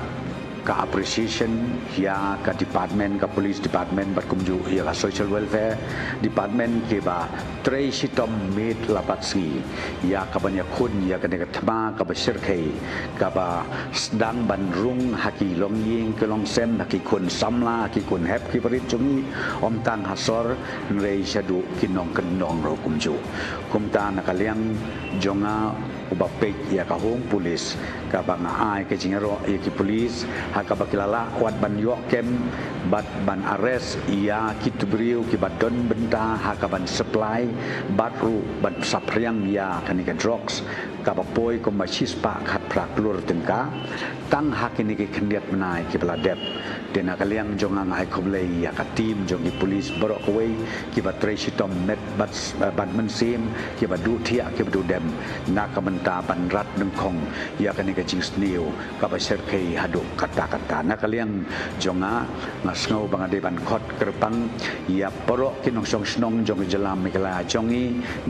Ka appreciation ïa ka department, ka police department bad kumjuh ïa ka social welfare department kiba trei shitom miet la bad sngi ïa kaban ïakhun ïa kane ka thma kaba shyrkhei kaba sdang ban rung ha ki longïing ki longsem, ha ki khun samla, ha ki khun hep ki barit jong ngi, ym tang ha sor hynrei shaduh ki nongkyndong ruh kumjuh. Kumta na ka liang jong nga uba peit ïa ka home police kaba nga ai ka jingïaroh ïa ki police ha kaba ki la lah wat ban ïoh kem bad ban arrest ïa kito ki briew kiba don bynta ha kaban supply bad ruh ban saphriang ïa kane ka drugs kaba poi kumba shispah khatphra klur tyngka tang ha kine ki khyndiat bnai kiba la dep. Te na ka liang jong nga nga ai khublei ïa ka team jong ki police baroh kawei kiba trei shitom met bad, bad mynsiem, kiba duh thiah kiba duh dem na ka bynta ban rat dyngkhong ïa kane ka jingsniew kaba shyrkhei haduh katta katta. Na ka liang jong nga nga sngew ba nga dei ban khot kyrpang ïa baroh ki nongshong shnong jong ka jylla Meghalaya jong ngi,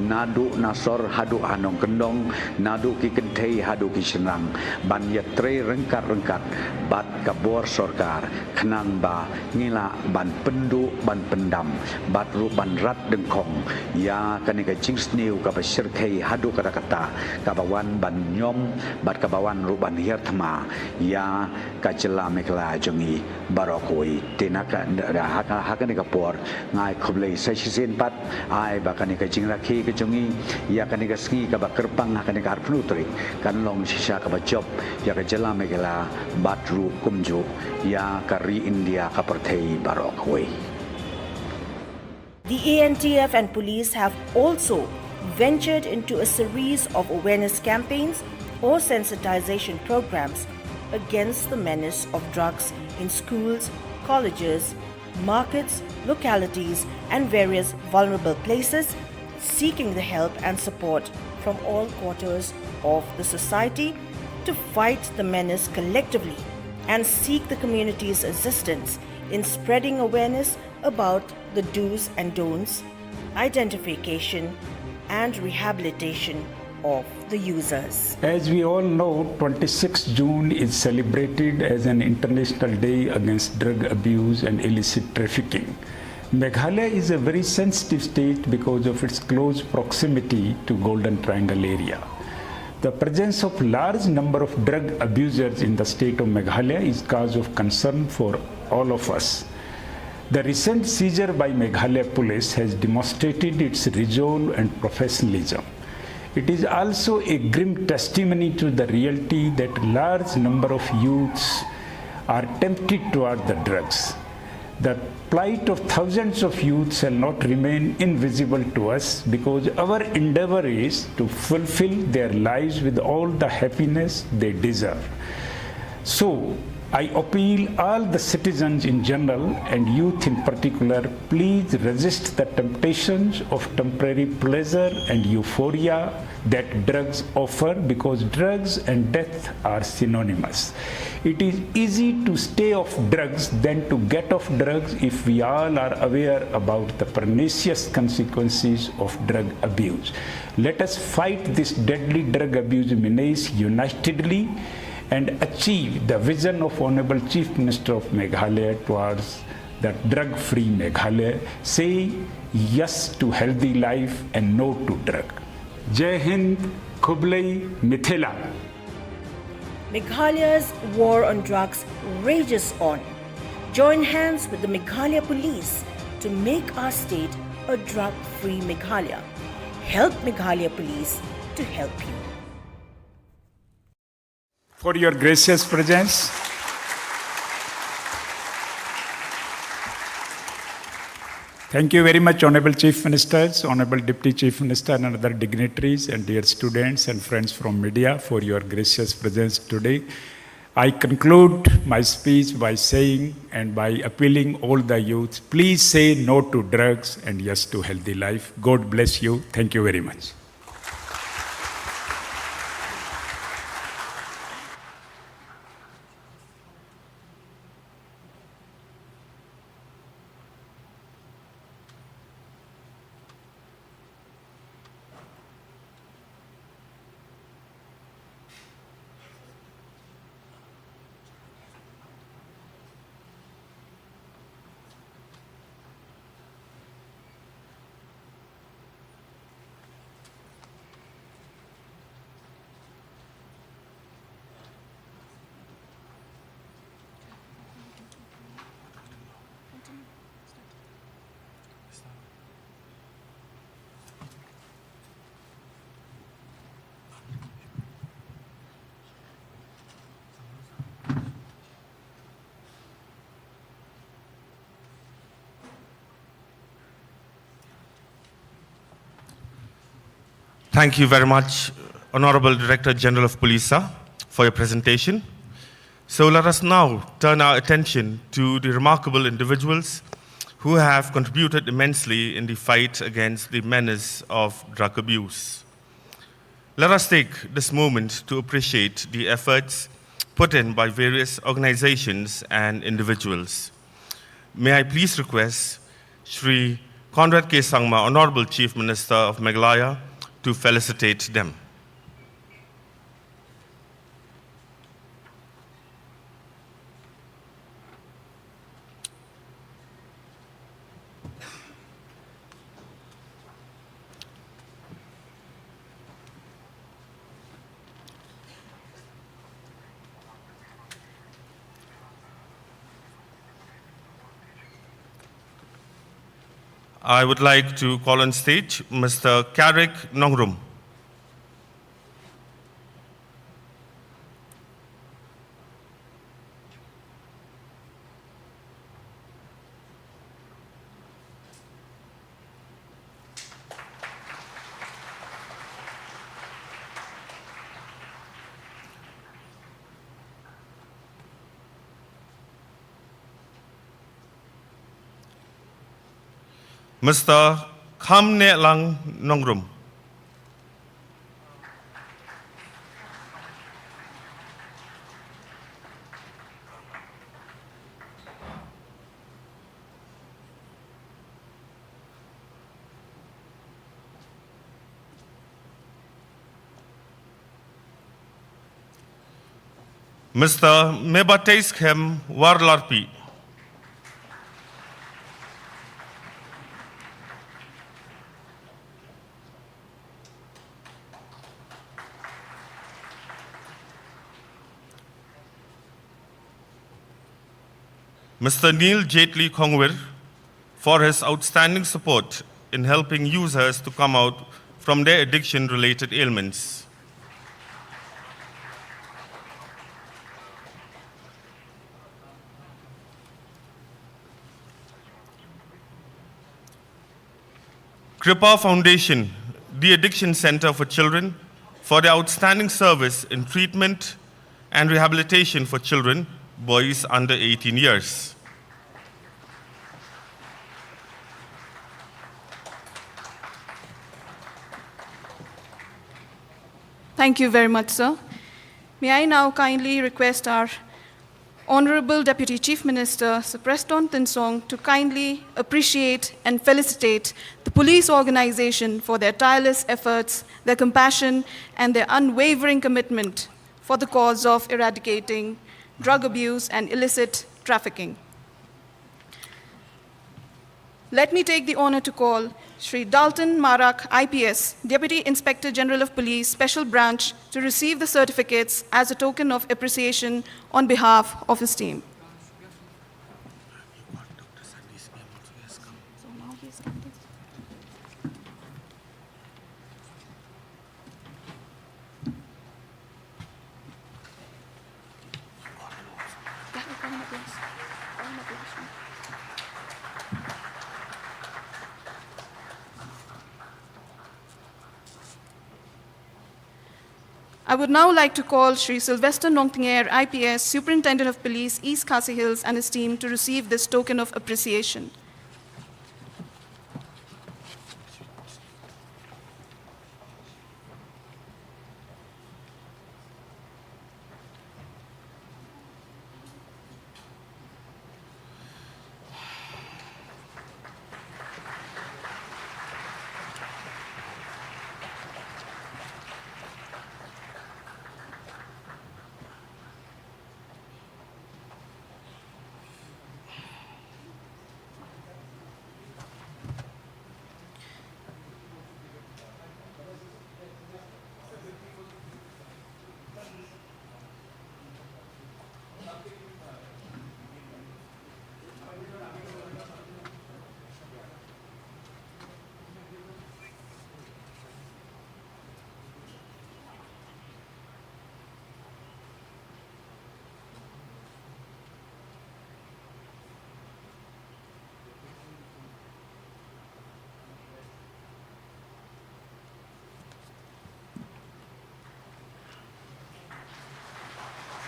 naduh na sor haduh ha nongkyndong, naduh ki kynthei haduh ki shynrang, ban ïatrei ryngkat ryngkat bad ka bor sorkar khnang ba ngi lah ban pynduh ban pyndam bad ruh ban rat dyngkhong ïa kane ka jingsniew kaba shyrkhei haduh katta katta kaba wan ban ñiom bad kaba wan ruh ban hiar thma ïa ka jylla Meghalaya jong ngi baroh kawei. Te na ka, ha ka, ha kane ka por nga ai khublei sa shisien pat, ai ba kane ka jingrakhe ka jong ngi ïa kane ka sngi kaba kyrpang ha kane ka arphew tarik kan long shisha kaba jop ïa ka jylla Meghalaya bad ruh kumjuh ïa ka ri India ka pyrthei baroh kawei. The A N T F and police have also ventured into a series of awareness campaigns or sensitization programs against the menace of drugs in schools, colleges, markets, localities, and various vulnerable places, seeking the help and support from all quarters of the society to fight the menace collectively and seek the community's assistance in spreading awareness about the do's and don'ts, identification and rehabilitation of the users. As we all know, twenty-sixth June is celebrated as an International Day Against Drug Abuse and Illicit Trafficking. Meghalaya is a very sensitive state because of its close proximity to Golden Triangle area. The presence of large number of drug abusers in the state of Meghalaya is cause of concern for all of us. The recent seizure by Meghalaya police has demonstrated its resolve and professionalism. It is also a grim testimony to the reality that large number of youths are tempted toward the drugs. The plight of thousands of youth shall not remain invisible to us, because our endeavor is to fulfill their lives with all the happiness they deserve. So, I appeal all the citizens in general and youth in particular, please resist the temptations of temporary pleasure and euphoria that drugs offer, because drugs and death are synonymous. It is easy to stay off drugs than to get off drugs if we all are aware about the pernicious consequences of drug abuse. Let us fight this deadly drug abuse menace unitedly and achieve the vision of Honorable Chief Minister of Meghalaya towards the drug-free Meghalaya. Say yes to healthy life and no to drug. Jai Hind, Khublei, Mithila. Meghalaya's war on drugs rages on. Join hands with the Meghalaya Police to make our state a drug-free Meghalaya. Help Meghalaya Police to help you. For your gracious presence. Thank you very much, Honorable Chief Ministers, Honorable Deputy Chief Minister, and other dignitaries, and dear students and friends from media, for your gracious presence today. I conclude my speech by saying and by appealing all the youth, please say no to drugs and yes to healthy life. God bless you. Thank you very much. Thank you very much, Honorable Director General of Police, sir, for your presentation. So let us now turn our attention to the remarkable individuals who have contributed immensely in the fight against the menace of drug abuse. Let us take this moment to appreciate the efforts put in by various organizations and individuals. May I please request Shri Conrad K Sangma, Honorable Chief Minister of Meghalaya, to felicitate them. I would like to call on stage Mister Carrick Nongrum. Mister Khamnehlang Nongrum. Mister Mebateiskem Warlarpi. Mister Neil Jaitley Kongwir for his outstanding support in helping users to come out from their addiction-related ailments. Kripa Foundation, the Addiction Center for Children, for their outstanding service in treatment and rehabilitation for children, boys under eighteen years. Thank you very much, sir. May I now kindly request our Honorable Deputy Chief Minister, Sir Prestone Tynsong, to kindly appreciate and felicitate the police organization for their tireless efforts, their compassion, and their unwavering commitment for the cause of eradicating drug abuse and illicit trafficking. Let me take the honor to call Shri Dalton Marak, I P S, Deputy Inspector General of Police, Special Branch, to receive the certificates as a token of appreciation on behalf of his team. I would now like to call Shri Sylvester Nongtnger, I P S, Superintendent of Police, East Khasi Hills, and his team to receive this token of appreciation.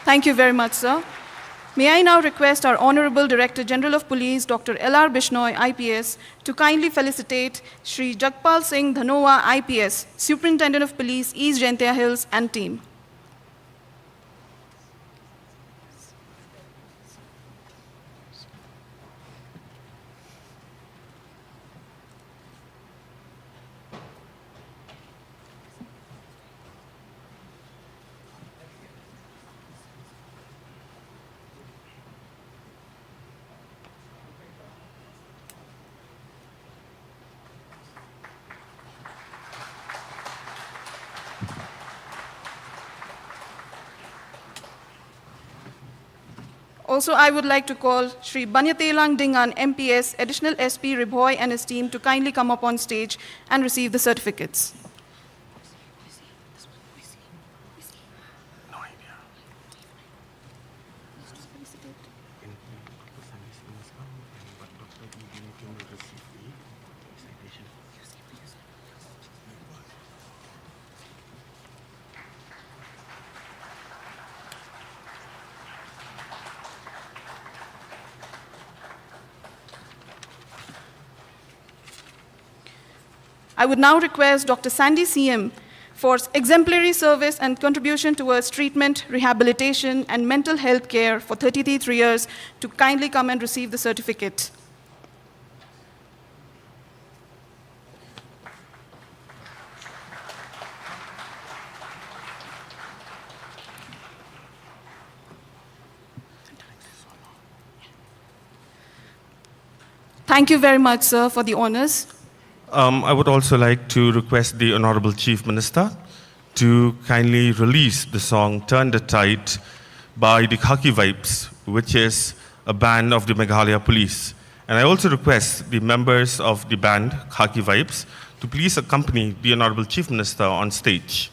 Thank you very much, sir. May I now request our Honorable Director General of Police, Doctor L R Bishnoi, I P S, to kindly felicitate Shri Jagpal Singh Dhanoa, I P S, Superintendent of Police, East Jaintia Hills, and team. Also, I would like to call Shri Banyatelang Dingan, M P S, Additional S P Ri Bhoi and his team to kindly come up on stage and receive the certificates. I would now request Doctor Sandy C M for exemplary service and contribution towards treatment, rehabilitation, and mental health care for thirty-three years to kindly come and receive the certificate. Thank you very much, sir, for the honors. Um, I would also like to request the Honorable Chief Minister to kindly release the song Turn the Tide by the Khaki Vibes, which is a band of the Meghalaya Police. And I also request the members of the band Khaki Vibes to please accompany the Honorable Chief Minister on stage.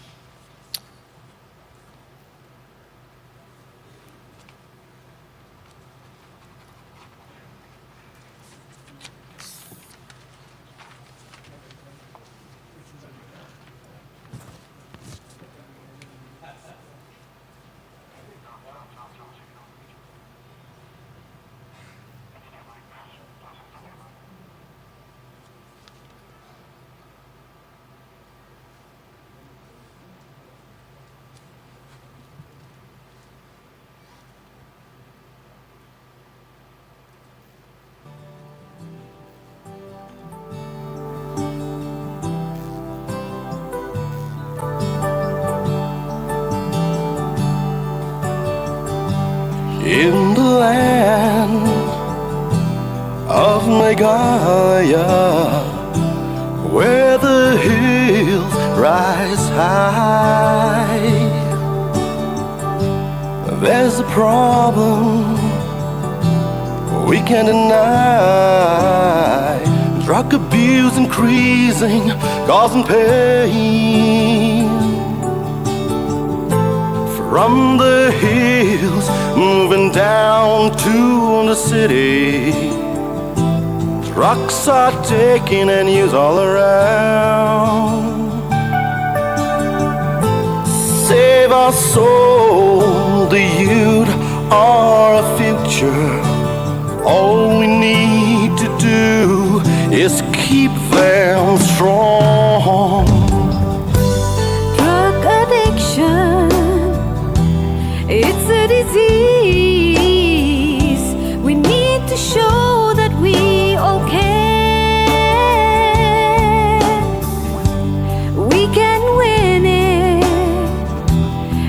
In the land of Meghalaya, where the hills rise high, there's a problem we can't deny. Drug abuse increasing, causing pain. From the hills, moving down to the city. Drugs are taken and used all around. Save our soul, the youth are our future. All we need to do is keep them strong. Drug addiction, it's a disease. We need to show that we all care. We can win it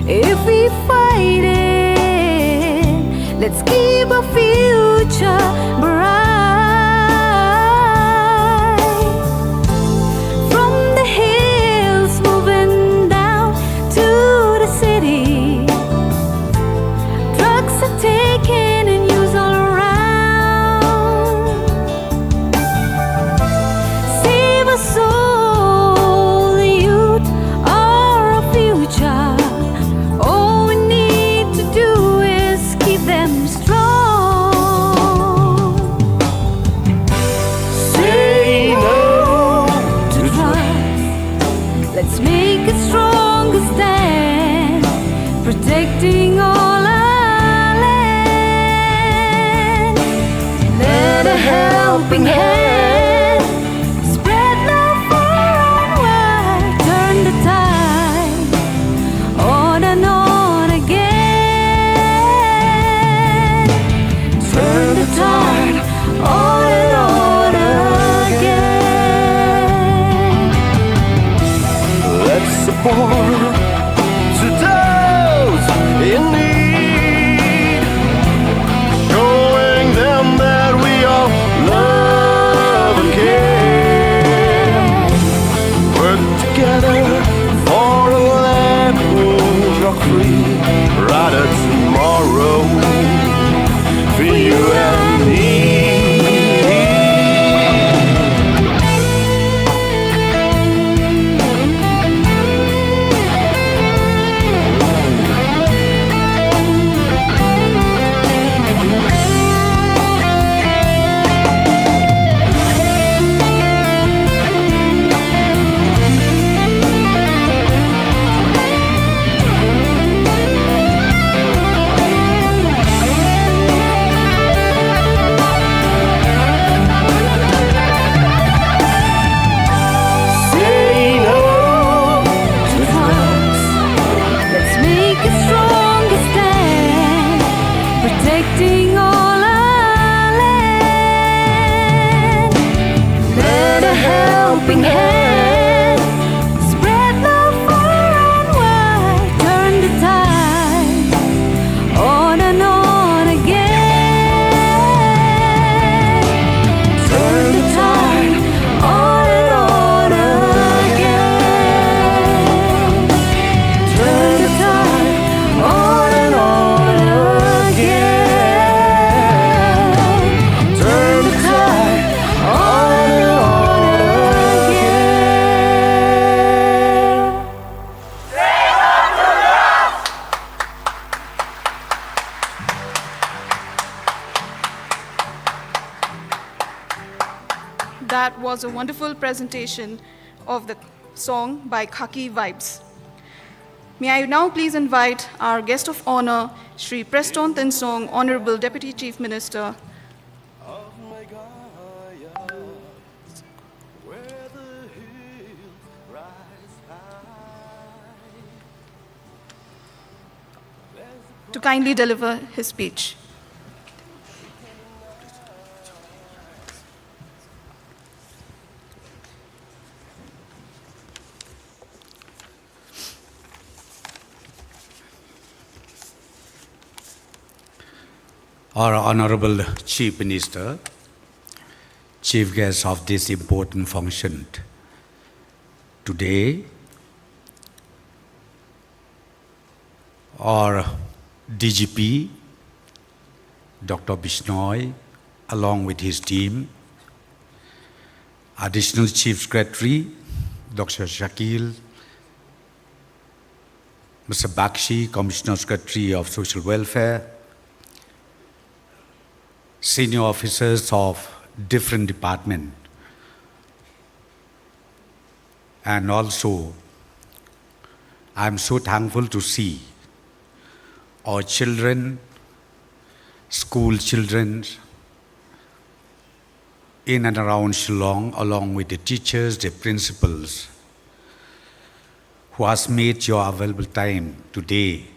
if we fight it. Let's keep our future bright. Spread love far and wide. Turn the tide on and on again. Turn the tide on and on again. Let's support to those in need, showing them that we all love and care. Work together for a land whose drug-free, brighter tomorrow for you and me. Say no to drugs. Let's make a stronger stand, protecting all our land. Lend a helping hand, spread love far and wide. Turn the tide on and on again. Turn the tide on and on again. Turn the tide on and on again. Turn the tide on and on again. That was a wonderful presentation of the song by Khaki Vibes. May I now please invite our guest of honor, Shri Prestone Tynsong, Honorable Deputy Chief Minister. To kindly deliver his speech. Our Honorable Chief Minister, chief guest of this important function today, our D G P, Doctor Bishnoi, along with his team, Additional Chief Secretary, Doctor Shakil, Mister Bakshi, Commissioner Secretary of Social Welfare, senior officers of different department, and also I'm so thankful to see our children, school children, in and around Shillong, along with the teachers, the principals, who has made your available time today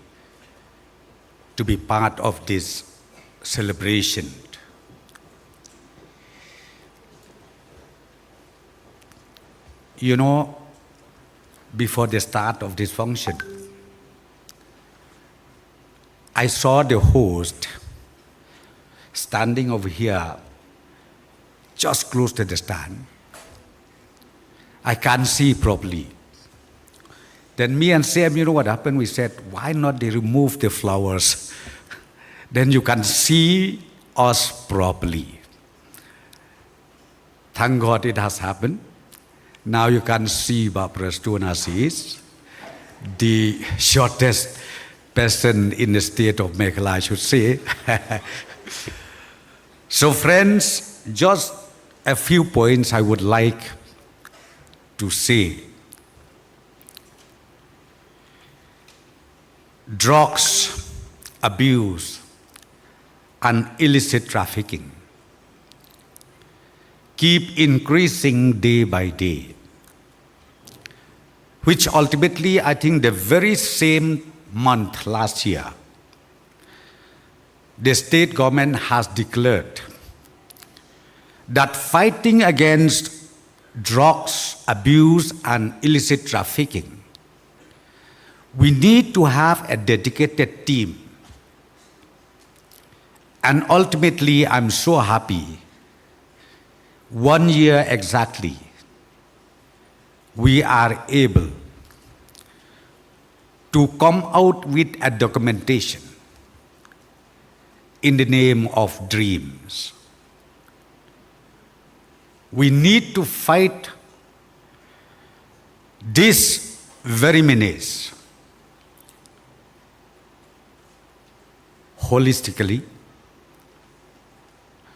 to be part of this celebration. You know, before the start of this function, I saw the host standing over here, just close to the stand. I can't see properly. Then me and Sam, you know what happened? We said, why not they remove the flowers? Then you can see us properly. Thank God it has happened. Now you can see Bah Prestone as he is, the shortest person in the state of Meghalaya, I should say. So, friends, just a few points I would like to say. Drugs abuse and illicit trafficking keep increasing day by day, which ultimately, I think, the very same month last year, the state government has declared that fighting against drugs abuse and illicit trafficking, we need to have a dedicated team. And ultimately, I'm so happy, one year exactly, we are able to come out with a documentation in the name of dreams. We need to fight this very menace holistically,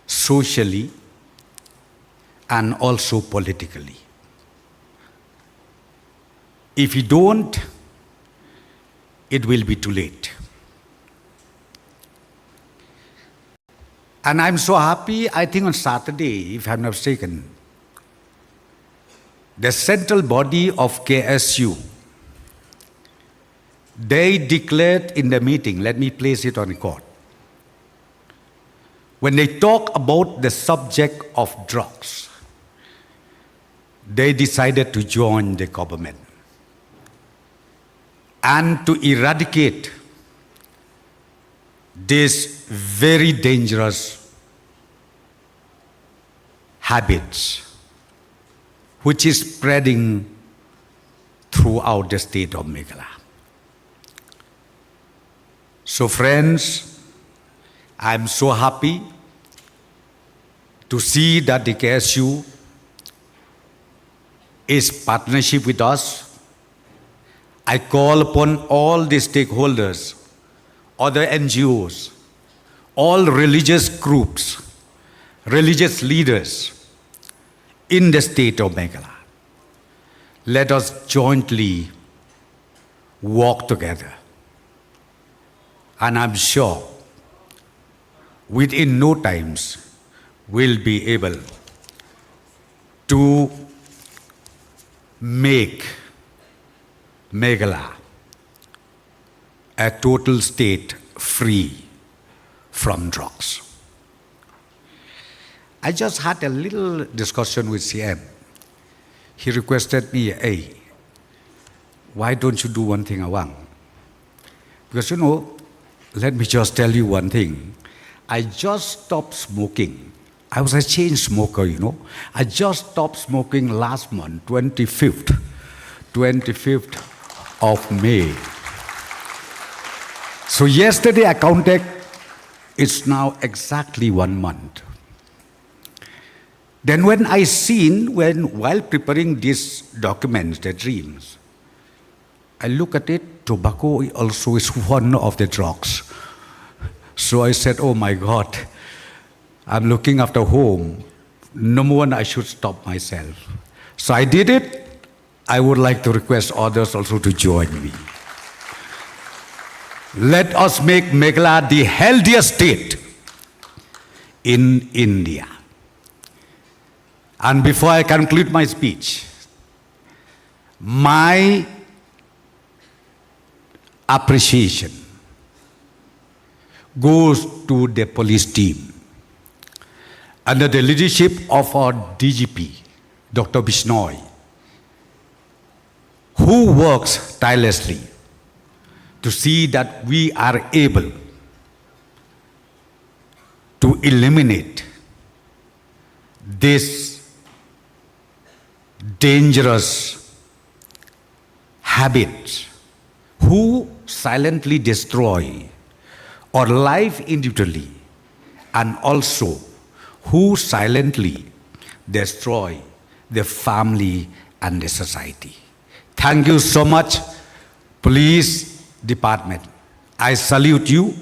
socially, and also politically. If we don't, it will be too late. And I'm so happy, I think on Saturday, if I'm not mistaken, the central body of K S U, they declared in the meeting, let me place it on record, when they talk about the subject of drugs, they decided to join the government and to eradicate this very dangerous habits which is spreading throughout the state of Meghalaya. So, friends, I'm so happy to see that the K S U is partnership with us. I call upon all the stakeholders, other N G Os, all religious groups, religious leaders in the state of Meghalaya. Let us jointly walk together. And I'm sure within no times we'll be able to make Meghalaya a total state free from drugs. I just had a little discussion with C M. He requested me, "Hey, why don't you do one thing, Awang?" Because, you know, let me just tell you one thing. I just stopped smoking. I was a chain smoker, you know. I just stopped smoking last month, twenty-fifth, twenty-fifth of May. So yesterday I counted, it's now exactly one month. Then when I seen, when, while preparing these documents, the dreams, I look at it, tobacco also is one of the drugs. So I said, "Oh my God, I'm looking after home. Number one, I should stop myself." So I did it. I would like to request others also to join me. Let us make Meghalaya the healthiest state in India. And before I conclude my speech, my appreciation goes to the police team under the leadership of our D G P, Doctor Bishnoi, who works tirelessly to see that we are able to eliminate this dangerous habits who silently destroy our life individually and also who silently destroy the family and the society. Thank you so much, police department. I salute you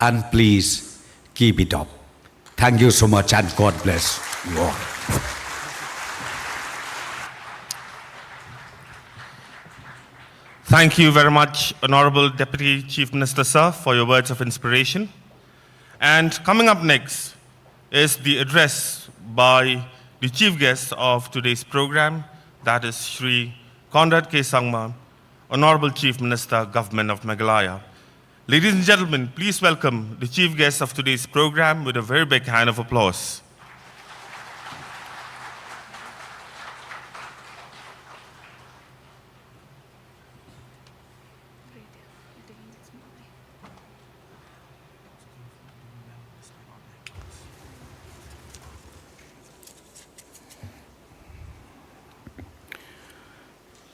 and please keep it up. Thank you so much and God bless you all. Thank you very much, Honorable Deputy Chief Minister, sir, for your words of inspiration. And coming up next is the address by The chief guest of today's program, that is Shri Conrad K Sangma, Honorable Chief Minister, Government of Meghalaya. Ladies and gentlemen, please welcome the chief guest of today's program with a very big hand of applause.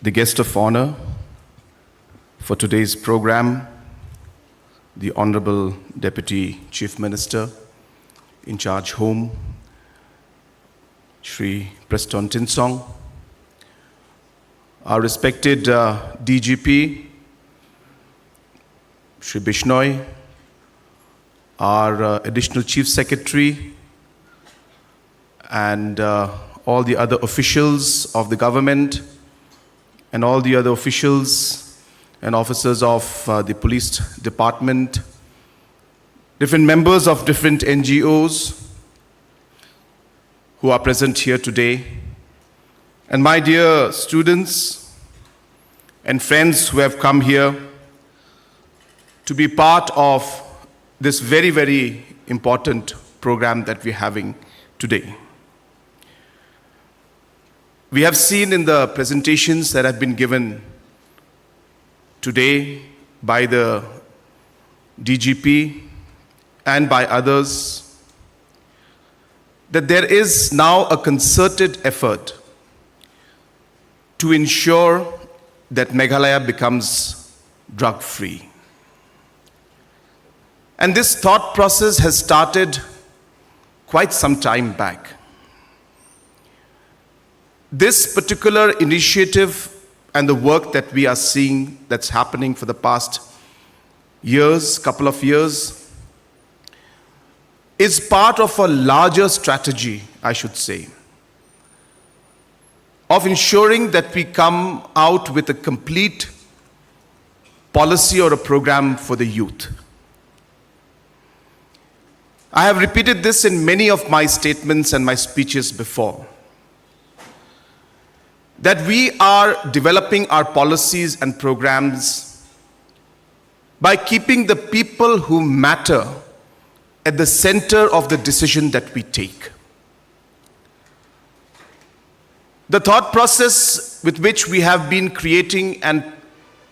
The guest of honor for today's program, the Honorable Deputy Chief Minister in charge Home, Shri Prestone Tynsong, our respected uh, D G P, Shri Bishnoi, our uh, Additional Chief Secretary, and uh, all the other officials of the government, and all the other officials and officers of uh, the police department, different members of different N G Os who are present here today, and my dear students and friends who have come here to be part of this very, very important program that we're having today. We have seen in the presentations that have been given today by the D G P and by others that there is now a concerted effort to ensure that Meghalaya becomes drug free. And this thought process has started quite some time back. This particular initiative and the work that we are seeing that's happening for the past years, couple of years, is part of a larger strategy, I should say, of ensuring that we come out with a complete policy or a program for the youth. I have repeated this in many of my statements and my speeches before, that we are developing our policies and programs by keeping the people who matter at the center of the decision that we take. The thought process with which we have been creating and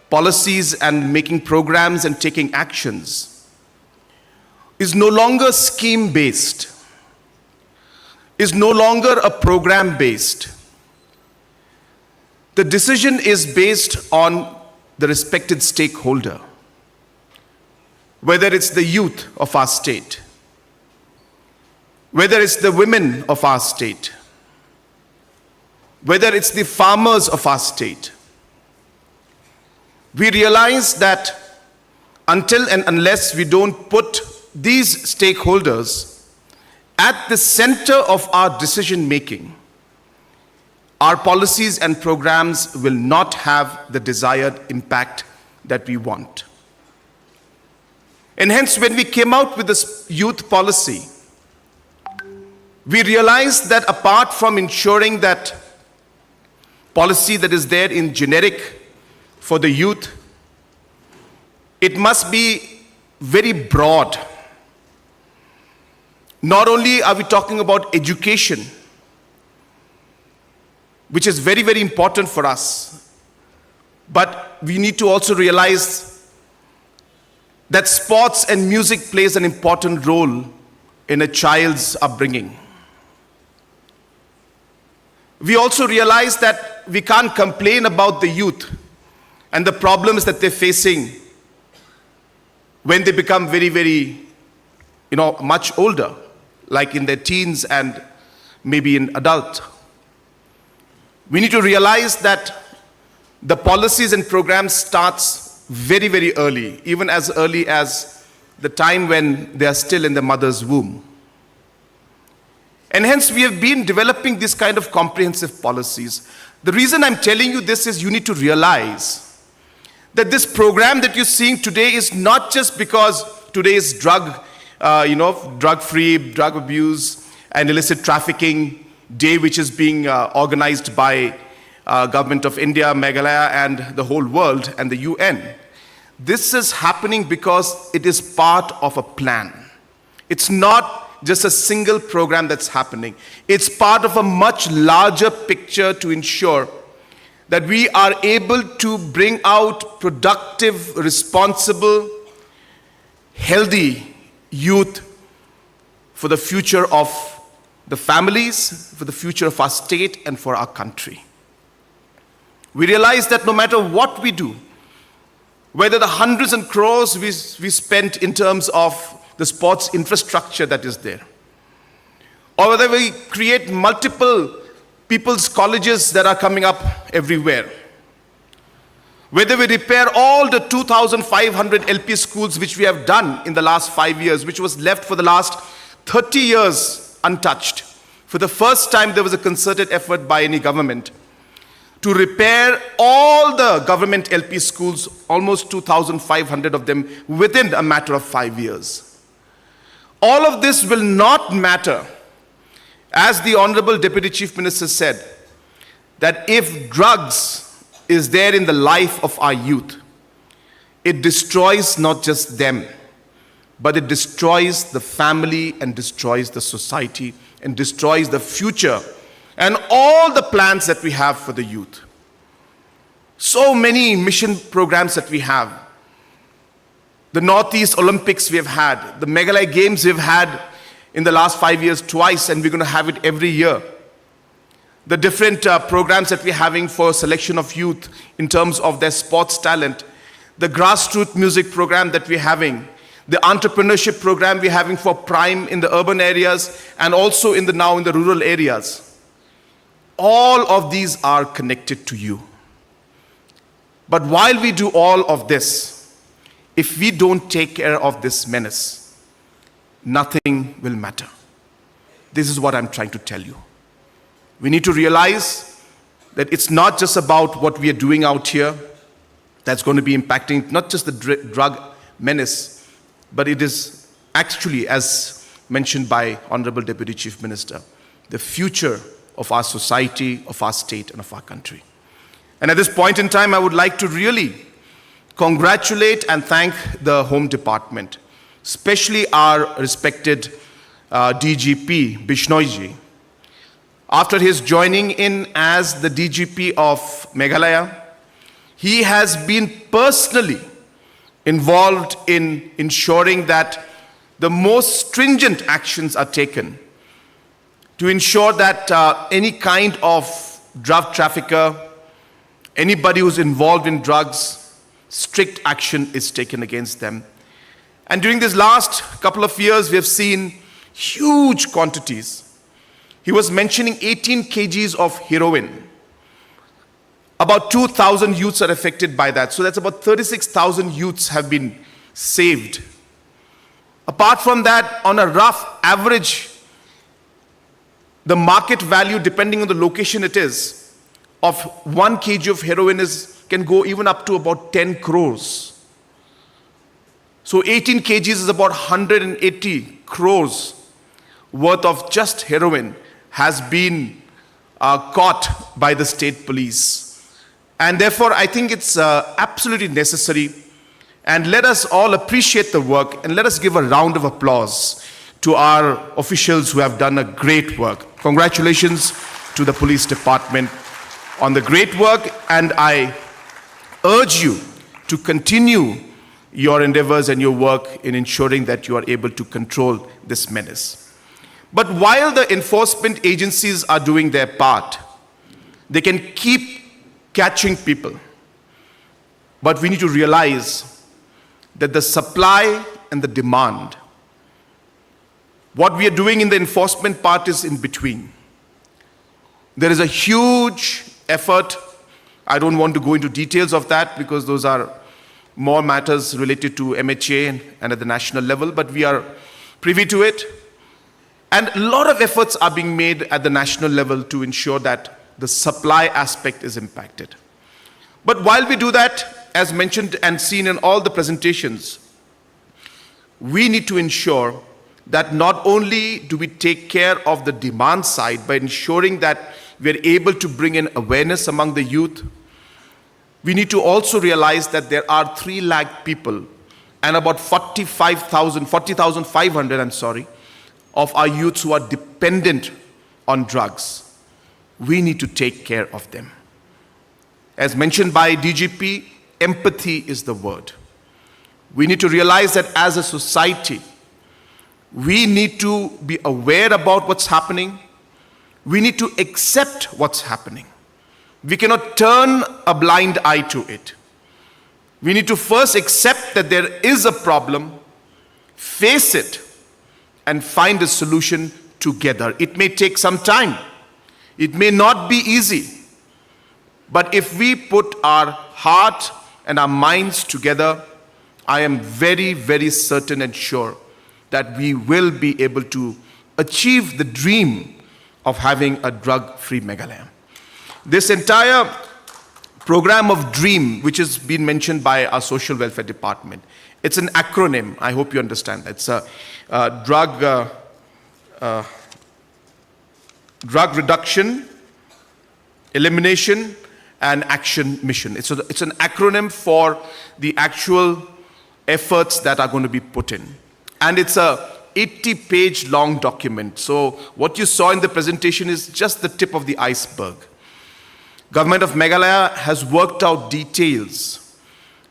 policies and making programs and taking actions is no longer scheme based, is no longer a program based. The decision is based on the respected stakeholder, whether it's the youth of our state, whether it's the women of our state, whether it's the farmers of our state. We realize that until and unless we don't put these stakeholders at the center of our decision making, our policies and programs will not have the desired impact that we want. And hence, when we came out with this youth policy, we realized that apart from ensuring that policy that is there in generic for the youth, it must be very broad. Not only are we talking about education, which is very, very important for us, but we need to also realize that sports and music plays an important role in a child's upbringing. We also realize that we can't complain about the youth and the problems that they're facing when they become very, very, you know, much older, like in their teens and maybe in adult. We need to realize that the policies and programs starts very, very early, even as early as the time when they are still in the mother's womb. And hence, we have been developing this kind of comprehensive policies. The reason I'm telling you this is you need to realize that this program that you're seeing today is not just because today is drug, uh, you know, drug free, drug abuse, and illicit trafficking. day which is being uh, organized by uh, Government of India, Meghalaya, and the whole world and the U N. This is happening because it is part of a plan. It's not just a single program that's happening. It's part of a much larger picture to ensure that we are able to bring out productive, responsible, healthy youth for the future of the families, for the future of our state, and for our country. We realize that no matter what we do, whether the hundreds and crores we, we spent in terms of the sports infrastructure that is there, or whether we create multiple people's colleges that are coming up everywhere, whether we repair all the two thousand five hundred L P schools which we have done in the last five years, which was left for the last thirty years untouched. For the first time, there was a concerted effort by any government to repair all the government L P schools, almost two thousand five hundred of them, within a matter of five years. All of this will not matter, as the Honorable Deputy Chief Minister said, that if drugs is there in the life of our youth, it destroys not just them, but it destroys the family and destroys the society and destroys the future and all the plans that we have for the youth. So many mission programs that we have. The Northeast Olympics we have had, the Meghalaya Games we've had in the last five years twice, and we're going to have it every year. The different uh, programs that we're having for selection of youth in terms of their sports talent, the grassroots music program that we're having, the entrepreneurship program we're having for prime in the urban areas and also in the now in the rural areas. All of these are connected to you. But while we do all of this, if we don't take care of this menace, nothing will matter. This is what I'm trying to tell you. We need to realize that it's not just about what we are doing out here that's going to be impacting not just the dr- drug menace, but it is actually, as mentioned by Honorable Deputy Chief Minister, the future of our society, of our state, and of our country. And at this point in time, I would like to really congratulate and thank the Home Department, especially our respected uh, D G P Bishnoiji. After his joining in as the D G P of Meghalaya, he has been personally involved in ensuring that the most stringent actions are taken to ensure that uh, any kind of drug trafficker, anybody who's involved in drugs, strict action is taken against them. And during this last couple of years, we have seen huge quantities. He was mentioning eighteen kgs of heroin. About two thousand youths are affected by that. So that's about thirty-six thousand youths have been saved. Apart from that, on a rough average, the market value, depending on the location it is, of one kg of heroin is, can go even up to about ten crores. So eighteen kgs is about one hundred eighty crores worth of just heroin has been uh, caught by the state police. And therefore, I think it's uh, absolutely necessary. And let us all appreciate the work and let us give a round of applause to our officials who have done a great work. Congratulations to the police department on the great work, and I urge you to continue your endeavors and your work in ensuring that you are able to control this menace. But while the enforcement agencies are doing their part, they can keep catching people. But we need to realize that the supply and the demand, what we are doing in the enforcement part is in between. There is a huge effort. I don't want to go into details of that because those are more matters related to M H A and at the national level, but we are privy to it. And a lot of efforts are being made at the national level to ensure that the supply aspect is impacted. But while we do that, as mentioned and seen in all the presentations, we need to ensure that not only do we take care of the demand side by ensuring that we're able to bring in awareness among the youth, we need to also realize that there are three lakh people and about forty-five thousand, forty thousand five hundred, I'm sorry, of our youths who are dependent on drugs. We need to take care of them. As mentioned by D G P, empathy is the word. We need to realize that as a society, we need to be aware about what's happening. We need to accept what's happening. We cannot turn a blind eye to it. We need to first accept that there is a problem, face it, and find a solution together. It may take some time. It may not be easy. But if we put our heart and our minds together, I am very, very certain and sure that we will be able to achieve the dream of having a drug-free Meghalaya. This entire program of DREAM, which has been mentioned by our Social Welfare Department, it's an acronym. I hope you understand. It's a uh, drug, uh, uh, drug reduction, elimination, and action mission. It's, a, it's an acronym for the actual efforts that are going to be put in. And it's a eighty page long document. So what you saw in the presentation is just the tip of the iceberg. Government of Meghalaya has worked out details.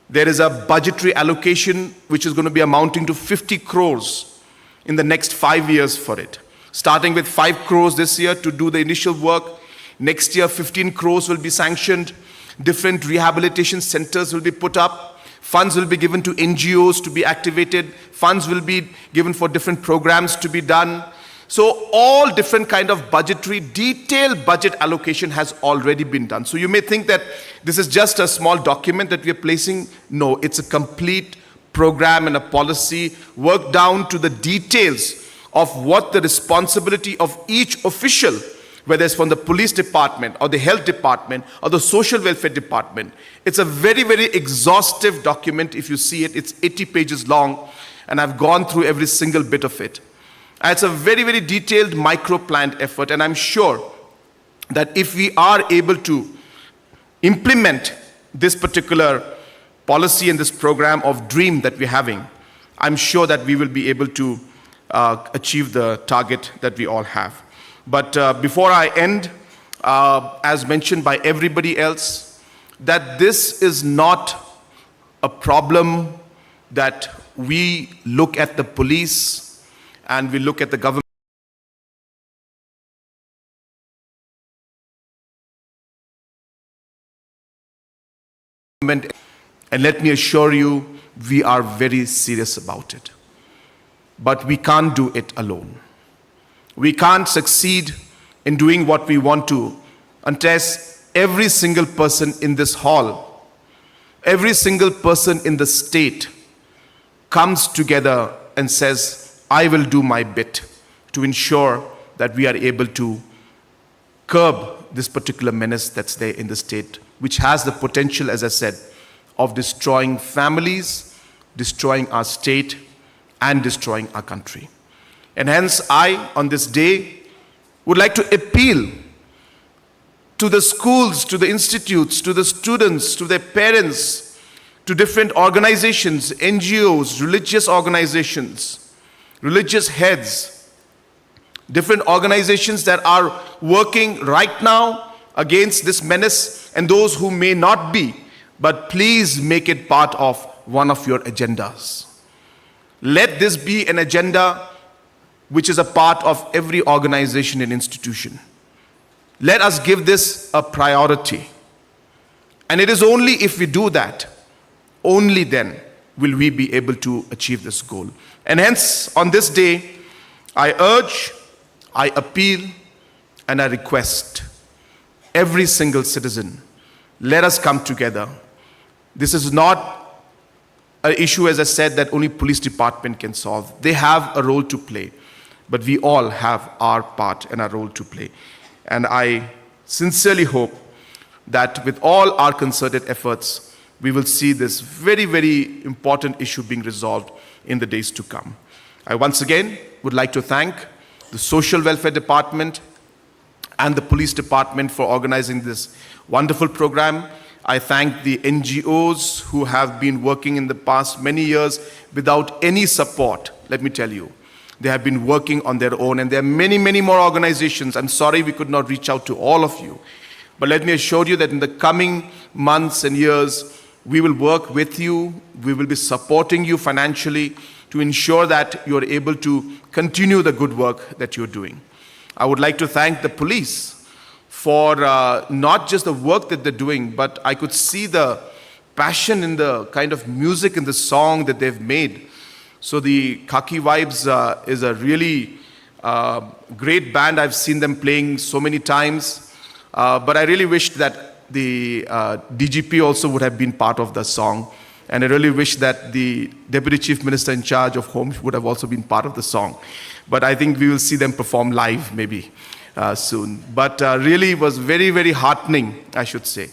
There is a budgetary allocation which is going to be amounting to fifty crores in the next five years for it. Starting with five crores this year to do the initial work. Next year, fifteen crores will be sanctioned. Different rehabilitation centers will be put up. Funds will be given to N G Os to be activated. Funds will be given for different programs to be done. So all different kind of budgetary, detailed budget allocation has already been done. So you may think that this is just a small document that we are placing. No, it's a complete program and a policy worked down to the details of what the responsibility of each official, whether it's from the police department or the health department or the social welfare department. It's a very, very exhaustive document. If you see it, it's eighty pages long, and I've gone through every single bit of it. It's a very, very detailed micro planned effort, and I'm sure that if we are able to implement this particular policy and this program of DREAM that we're having, I'm sure that we will be able to uh, achieve the target that we all have. But uh, before I end, uh, as mentioned by everybody else, that this is not a problem that we look at the police and we look at the government. And let me assure you, we are very serious about it. But we can't do it alone. We can't succeed in doing what we want to unless every single person in this hall, every single person in the state comes together and says, "I will do my bit to ensure that we are able to curb this particular menace that's there in the state, which has the potential, as I said, of destroying families, destroying our state, and destroying our country." And hence, I, on this day, would like to appeal to the schools, to the institutes, to the students, to their parents, to different organizations, N G Os, religious organizations, religious heads, different organizations that are working right now against this menace, and those who may not be, but please make it part of one of your agendas. Let this be an agenda which is a part of every organization and institution. Let us give this a priority. And it is only if we do that, only then will we be able to achieve this goal. And hence, on this day, I urge, I appeal, and I request every single citizen, let us come together. This is not an issue, as I said, that only police department can solve. They have a role to play, but we all have our part and our role to play. And I sincerely hope that with all our concerted efforts, we will see this very, very important issue being resolved in the days to come. I once again would like to thank the Social Welfare Department and the Police Department for organizing this wonderful program. I thank the N G Os who have been working in the past many years without any support. Let me tell you, they have been working on their own, and there are many, many more organizations. I'm sorry we could not reach out to all of you. But let me assure you that in the coming months and years, we will work with you. We will be supporting you financially to ensure that you're able to continue the good work that you're doing. I would like to thank the police for uh, not just the work that they're doing, but I could see the passion in the kind of music and the song that they've made. So the Khaki Vibes uh, is a really uh, great band. I've seen them playing so many times, uh, but I really wish that the uh, D G P also would have been part of the song. And I really wish that the Deputy Chief Minister in charge of Home would have also been part of the song. But I think we will see them perform live maybe uh, soon. But uh, really, it was very, very heartening, I should say,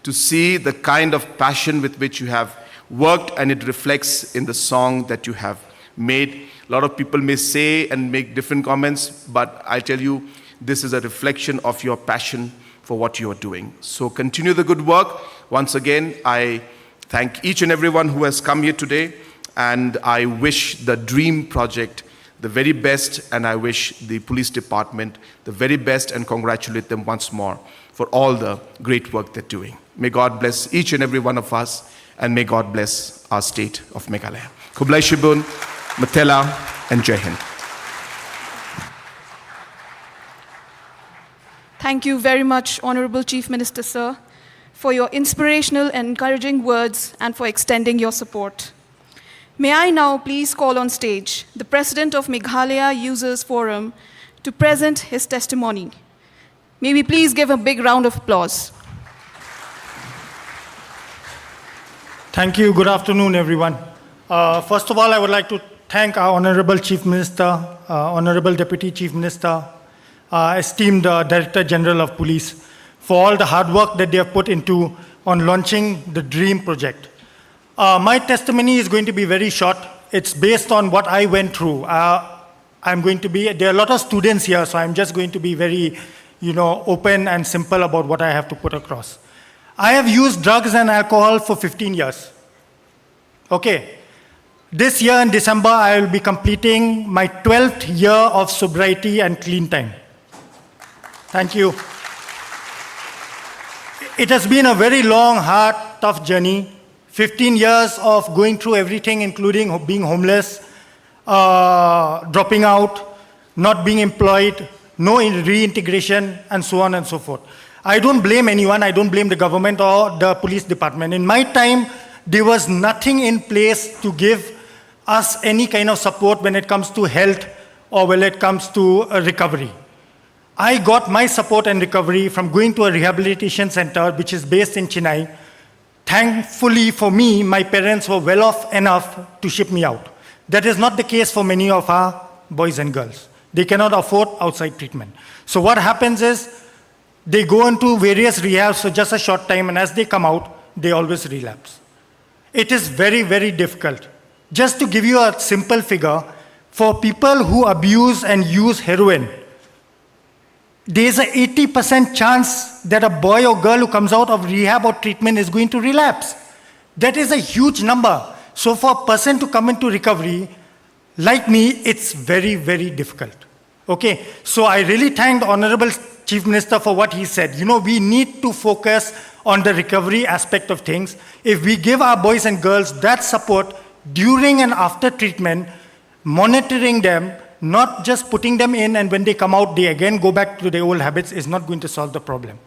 to see the kind of passion with which you have worked, and it reflects in the song that you have made. A lot of people may say and make different comments, but I tell you, this is a reflection of your passion for what you are doing. So continue the good work. Once again, I thank each and everyone who has come here today, and I wish the DREAM project the very best, and I wish the police department the very best and congratulate them once more for all the great work they're doing. May God bless each and every one of us, and may God bless our state of Meghalaya. Khublei shibun, Matela, and Jai Hind. Thank you very much, Honorable Chief Minister, sir, for your inspirational and encouraging words and for extending your support. May I now please call on stage the President of Meghalaya Users Forum to present his testimony. May we please give a big round of applause. Thank you. Good afternoon, everyone. Uh, first of all, I would like to thank our Honorable Chief Minister, uh, Honorable Deputy Chief Minister, uh, esteemed uh, Director General of Police, for all the hard work that they have put into on launching the DREAM project. Uh, my testimony is going to be very short. It's based on what I went through. Uh, I'm going to be, there are a lot of students here, so I'm just going to be very, you know, open and simple about what I have to put across. I have used drugs and alcohol for fifteen years. Okay. This year in December, I will be completing my twelfth year of sobriety and clean time. Thank you. It has been a very long, hard, tough journey. fifteen years of going through everything, including ho- being homeless, uh, dropping out, not being employed, no in- reintegration, and so on and so forth. I don't blame anyone. I don't blame the government or the police department. In my time, there was nothing in place to give us any kind of support when it comes to health or when it comes to uh, recovery. I got my support and recovery from going to a rehabilitation center, which is based in Chennai. Thankfully for me, my parents were well off enough to ship me out. That is not the case for many of our boys and girls. They cannot afford outside treatment. So what happens is they go into various rehabs for just a short time, and as they come out, they always relapse. It is very, very difficult. Just to give you a simple figure, for people who abuse and use heroin, there's a eighty percent chance that a boy or girl who comes out of rehab or treatment is going to relapse. That is a huge number. So for a person to come into recovery, like me, it's very, very difficult. Okay, so I really thank the Honorable Chief Minister for what he said. You know, we need to focus on the recovery aspect of things. If we give our boys and girls that support during and after treatment, monitoring them, not just putting them in and when they come out, they again go back to their old habits, is not going to solve the problem.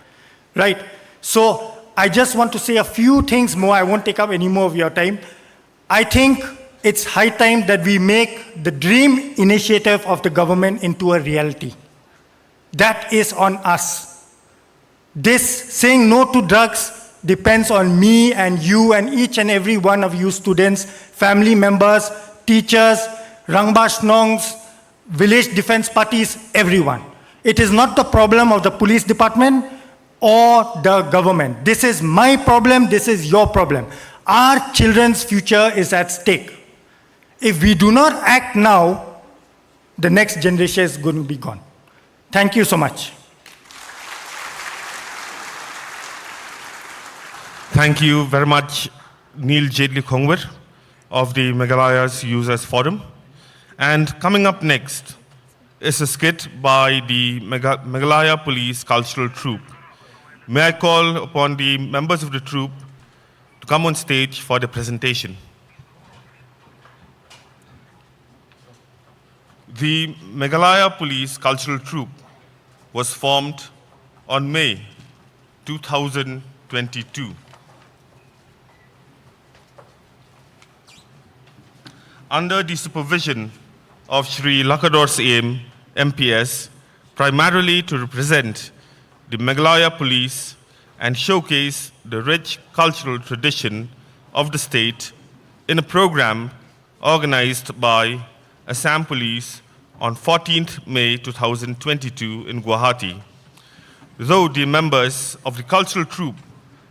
Right? So I just want to say a few things more. I won't take up any more of your time. I think it's high time that we make the DREAM initiative of the government into a reality. That is on us. This saying no to drugs depends on me and you and each and every one of you students, family members, teachers, Rangbah Shnongs, village defense parties, everyone. It is not the problem of the police department or the government. This is my problem, this is your problem. Our children's future is at stake. If we do not act now, the next generation is going to be gone. Thank you so much. Thank you very much, Neil Jetli Khongwir of the Meghalaya's Users Forum. And coming up next is a skit by the Megha- Meghalaya Police Cultural Troupe. May I call upon the members of the troupe to come on stage for the presentation. The Meghalaya Police Cultural Troupe was formed on May two thousand twenty-two. Under the supervision of Shri Lakador Syiem, M P S, primarily to represent the Meghalaya Police and showcase the rich cultural tradition of the state in a program organized by Assam Police on fourteenth May two thousand twenty-two in Guwahati. Though the members of the cultural troupe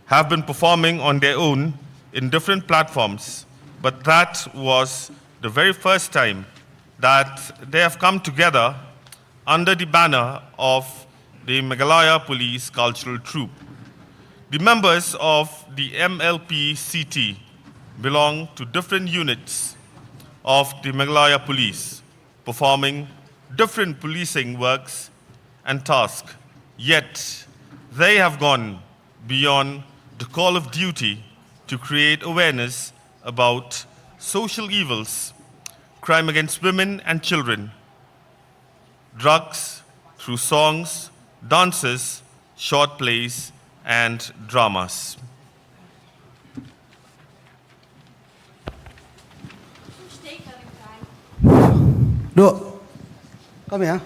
have been performing on their own in different platforms, but that was the very first time that they have come together under the banner of the Meghalaya Police Cultural Troupe. The members of the M L P C T belong to different units of the Meghalaya Police, performing different policing works and tasks. Yet, they have gone beyond the call of duty to create awareness about social evils, crime against women and children, drugs, through songs, dances, short plays, and dramas. Dok, come here.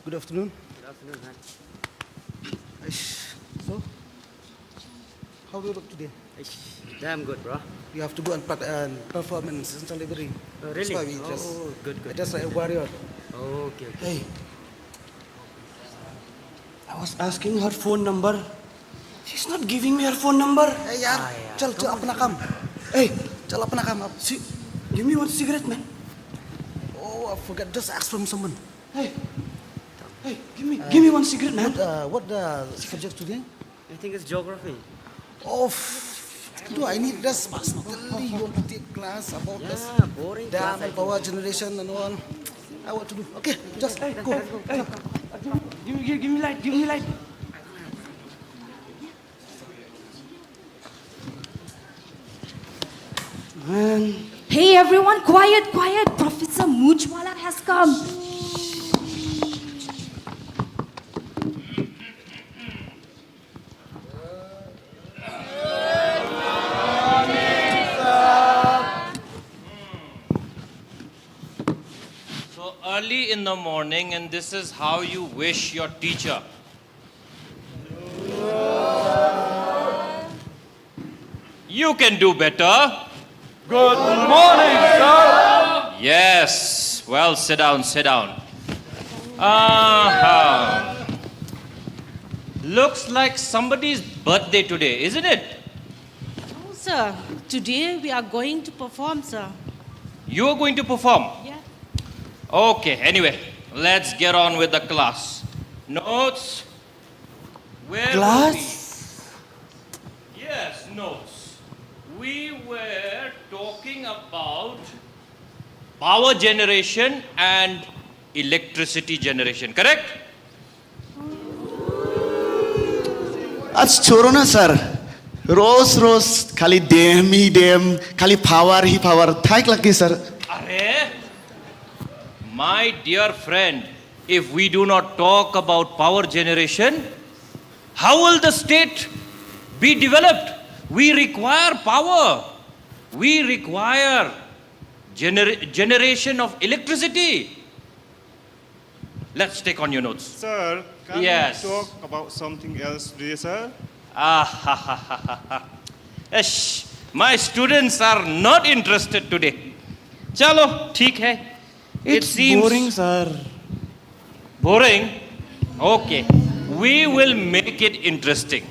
Good afternoon. Good afternoon, hi. Eish, so, how do you look today? Eish, damn good, bro. You have to go and, part- and perform in Central Library. Oh, really? That's why we dress. Oh, good, good. Just like a warrior. Okay, okay. Hey. I was asking her phone number. She's not giving me her phone number. Hey, yaar, chal, chal apna kaam. Hey, chal apna kaam. Si- give me one cigarette, man. Oh, I forgot. Just ask from someone. Hey, hey, give me, give me one cigarette, man. What, uh, what the subject today? I think it's geography. Oh, f- no, I need this. Really, you want to take class about this dam and power generation and all. I want to do. Okay, just go. Hey, give, give, give me light, give me light. Man. Hey everyone, quiet, quiet. Professor Moochwala has come. So early in the morning, and this is how you wish your teacher. You can do better. Good morning, sir. Yes. Well, sit down, sit down. Uh-huh. Looks like somebody's birthday today, isn't it? No, sir. Today we are going to perform, sir. You are going to perform? Yeah. Okay, anyway, let's get on with the class. Notes. Where were we? Class? Yes, notes. We were talking about power generation and electricity generation, correct? Ach choro na, sir. Rose, rose, khali dem hi dem, khali power hi power. Thik lagi, sir. Are, my dear friend, if we do not talk about power generation, how will the state be developed? We require power. We require gener- generation of electricity. Let's take on your notes. Sir, can we talk about something else today, sir? Ah, ha, ha, ha, ha, ha. Ish, my students are not interested today. Chalo, theek hai. It seems boring, sir. Boring? Okay. We will make it interesting.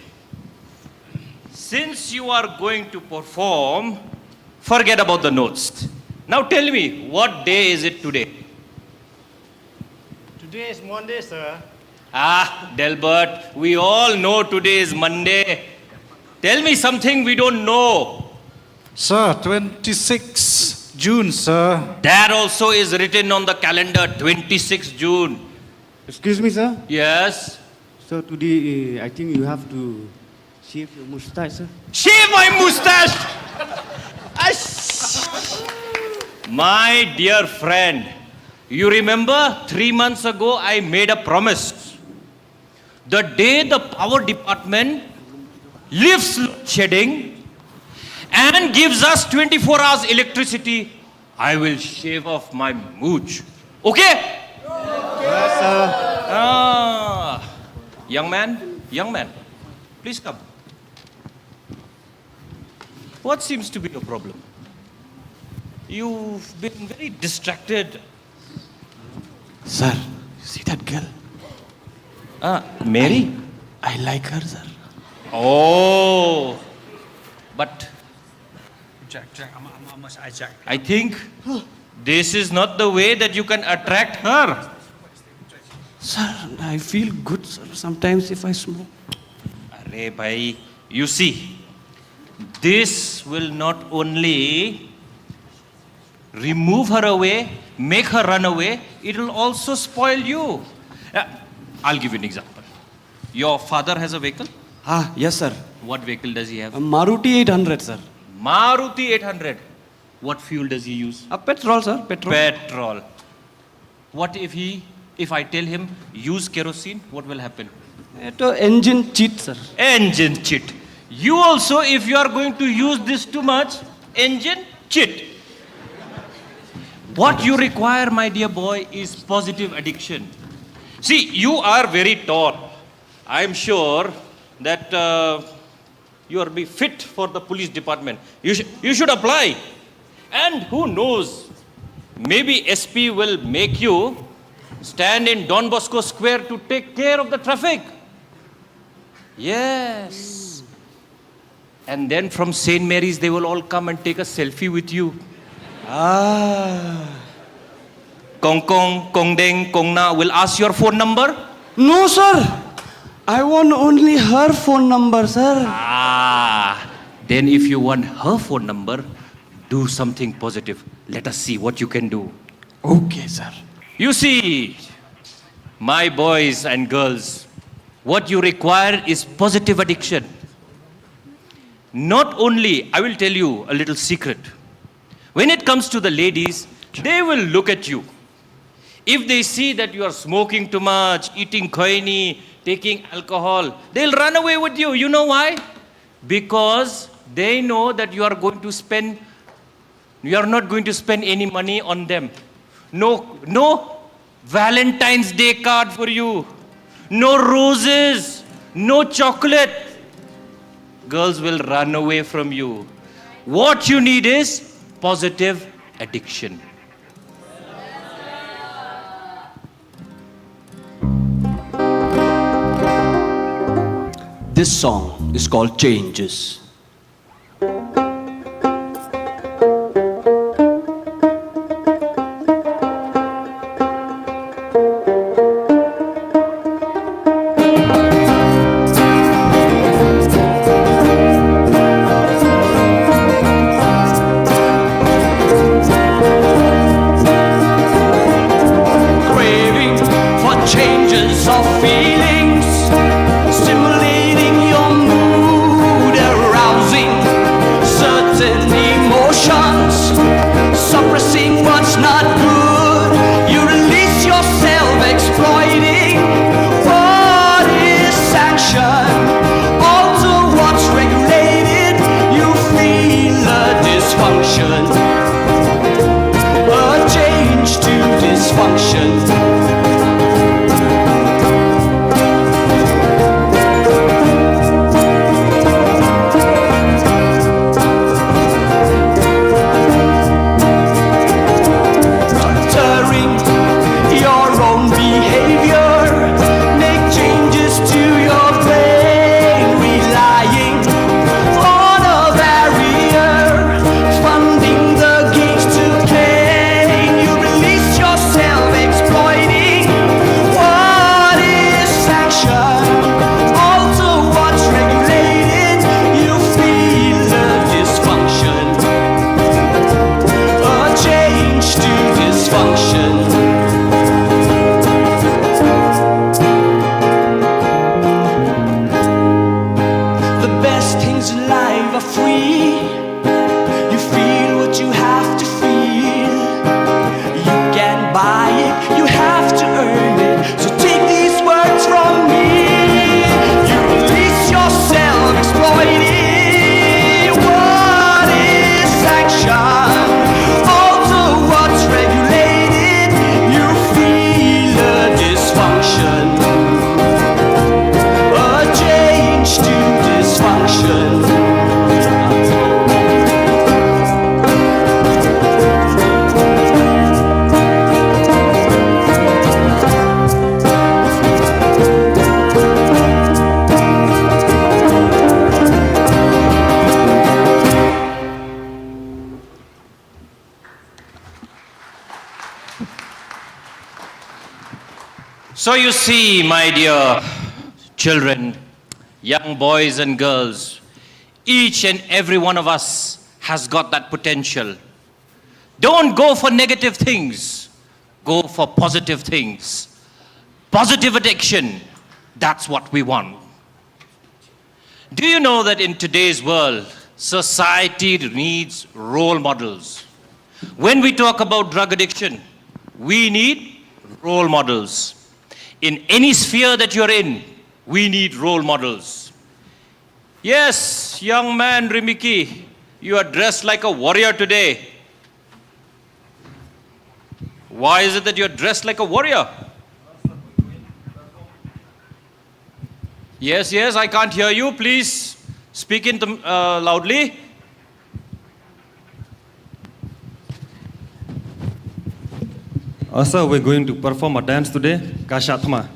Since you are going to perform, forget about the notes. Now tell me, what day is it today? Today is Monday, sir. Ah, Delbert, we all know today is Monday. Tell me something we don't know. Sir, twenty-six June, sir. That also is written on the calendar, twenty-six June. Excuse me, sir. Yes. So today, uh, I think you have to shave your mustache, sir. Shave my mustache! Ash! My dear friend, you remember three months ago I made a promise. The day the power department lifts load shedding and gives us twenty-four hours electricity, I will shave off my mooch. Okay? Yes, sir. Ah, young man, young man, please come. What seems to be your problem? You've been very distracted. Sir, see that girl? Ah, Mary? I like her, sir. Oh, but Jack, Jack, I'm, I'm, I'm, I, Jack. I think this is not the way that you can attract her. Sir, I feel good, sir, sometimes if I smoke. Arey bhai, you see, this will not only remove her away, make her run away, it will also spoil you. Uh, I'll give you an example. Your father has a vehicle? Ah, yes, sir. What vehicle does he have? A Maruti eight hundred, sir. Maruti eight hundred. What fuel does he use? A petrol, sir, petrol. Petrol. What if he, if I tell him, "Use kerosene," what will happen? It, uh, engine cheat, sir. Engine cheat. You also, if you are going to use this too much, engine cheat. What you require, my dear boy, is positive addiction. See, you are very tall. I am sure that, uh, you are be fit for the police department. You, sh- you should apply. And who knows, maybe S P will make you stand in Don Bosco Square to take care of the traffic. Yes. And then from Saint Mary's, they will all come and take a selfie with you. Ah. Kong Kong, Kong Deng, Kong Na will ask your phone number. No, sir. I want only her phone number, sir. Ah, then if you want her phone number, do something positive. Let us see what you can do. Okay, sir. You see, my boys and girls, what you require is positive addiction. Not only, I will tell you a little secret. When it comes to the ladies, they will look at you. If they see that you are smoking too much, eating khoini, taking alcohol, they'll run away with you. You know why? Because they know that you are going to spend, you are not going to spend any money on them. No, no Valentine's Day card for you. No roses, no chocolate. Girls will run away from you. What you need is positive addiction. This song is called Changes. Craving for changes of feelings, stimulating your mood around. Best things in life are free. You feel what you have to feel. You can buy it, you have to earn it. So take these words from me. You release yourself, exploit it. What is action? Alter what's regulated. You feel a dysfunction. A change to dysfunction. So you see, my dear children, young boys and girls, each and every one of us has got that potential. Don't go for negative things, go for positive things. Positive addiction, that's what we want. Do you know that in today's world, society needs role models? When we talk about drug addiction, we need role models. In any sphere that you're in, we need role models. Yes, young man Rimiki, you are dressed like a warrior today. Why is it that you're dressed like a warrior? Yes, yes, I can't hear you. Please speak in the, uh, loudly. Uh, sir, we're going to perform a dance today, Ka Shah Thma.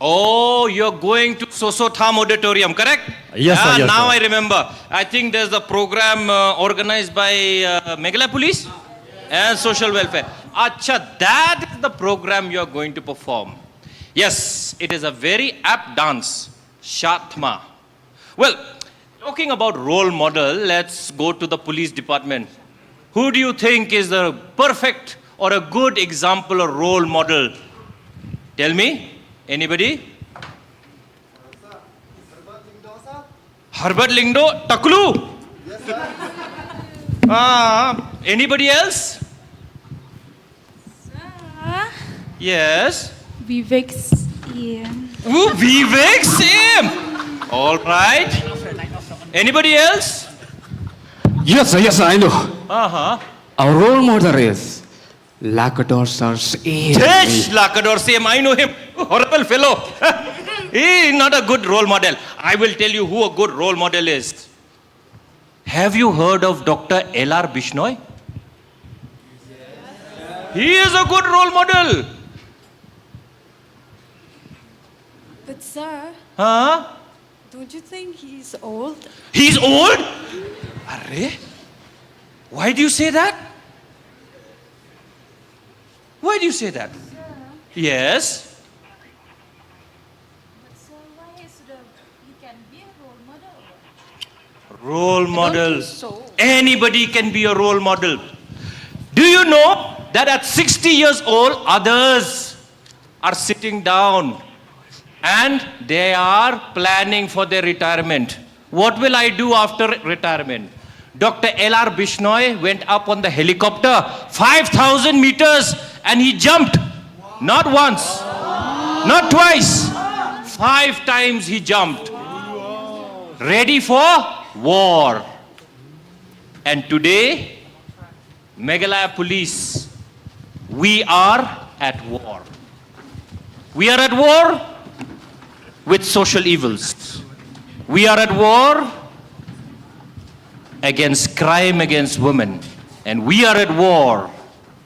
Oh, you're going to Soso Tham Auditorium, correct? Yes, sir, Ah, yes, now sir. I remember. I think there's a program uh, organized by uh, Meghalaya Police and Social Welfare. Acha, that is the program you're going to perform. Yes, it is a very apt dance, Shah Thma. Well, talking about role model, let's go to the police department. Who do you think is the perfect or a good example or role model? Tell me, anybody? Herbert Lyngdoh, Taklu. Ah, anybody else? Sir, Yes. Vivek Syiem. Ooh, Vivek Syiem. All right. Anybody else? Yes, sir, yes, sir, I know. Uh huh. Our role model is Lakador Sir Syiem. Tish, Lakador Syiem, I know him. Horrible fellow. He is not a good role model. I will tell you who a good role model is. Have you heard of Doctor L R Bishnoi? He is a good role model. But sir, Huh? don't you think he's old? He's old? Arre? Why do you say that? Why do you say that? Yes. But sir, why should a, he can be a role model? Role model. think so. Anybody can be a role model. Do you know that at sixty years old, others are sitting down and they are planning for their retirement? What will I do after retirement? Doctor L R Bishnoi went up on the helicopter five thousand meters and he jumped. Not once, not twice, five times he jumped. Ready for war. And today, Meghalaya Police, we are at war. We are at war with social evils. We are at war against crime against women. And we are at war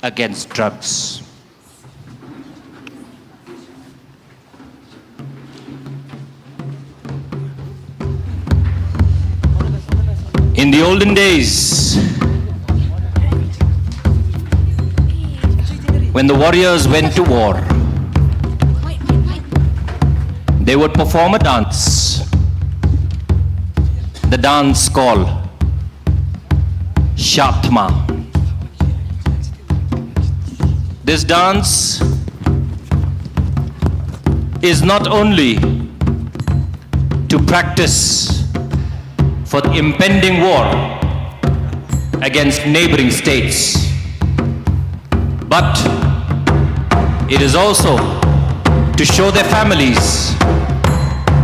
against drugs. In the olden days, when the warriors went to war, they would perform a dance, the dance called Shah Thma. This dance is not only to practice for the impending war against neighboring states. But it is also to show their families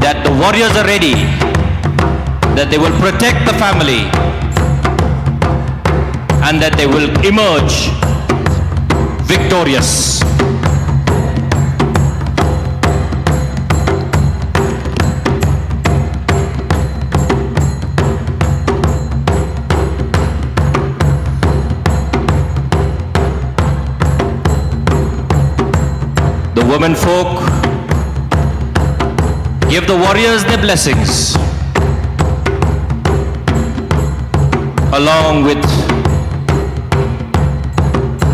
that the warriors are ready, that they will protect the family, and that they will emerge victorious. The women folk give the warriors their blessings, along with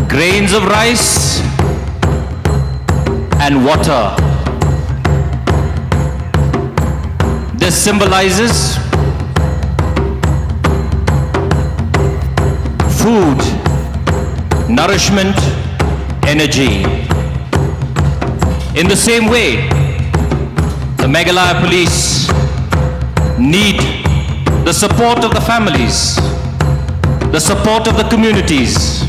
grains of rice and water. This symbolizes food, nourishment, energy. In the same way, the Meghalaya Police need the support of the families, the support of the communities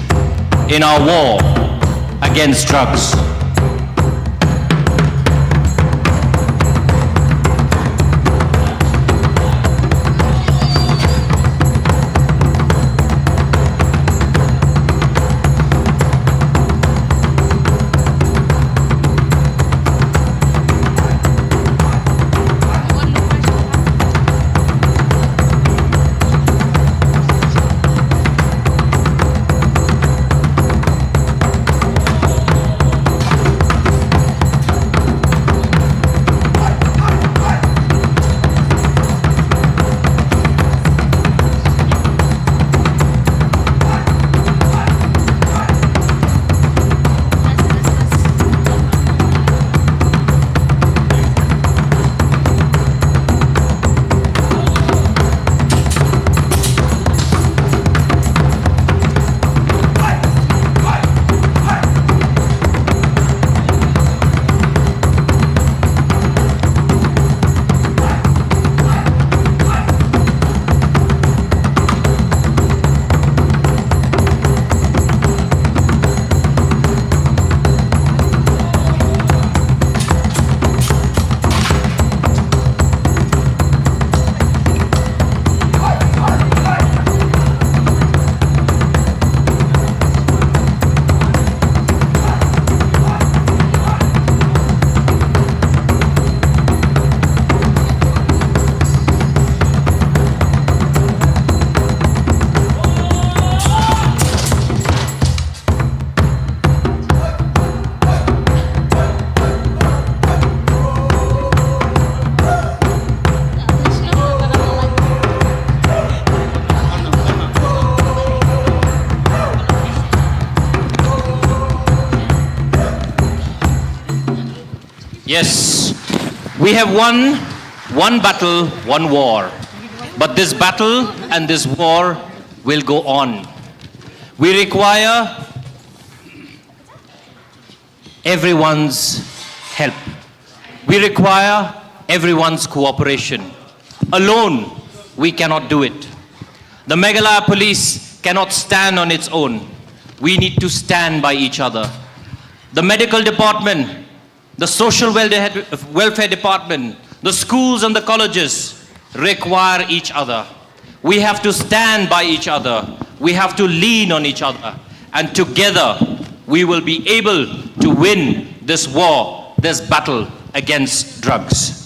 in our war against drugs. Yes, we have won one battle, one war. But this battle and this war will go on. We require everyone's help. We require everyone's cooperation. Alone, we cannot do it. The Meghalaya Police cannot stand on its own. We need to stand by each other. The medical department, the social welfare, welfare department, the schools and the colleges require each other. We have to stand by each other. We have to lean on each other. And together, we will be able to win this war, this battle against drugs.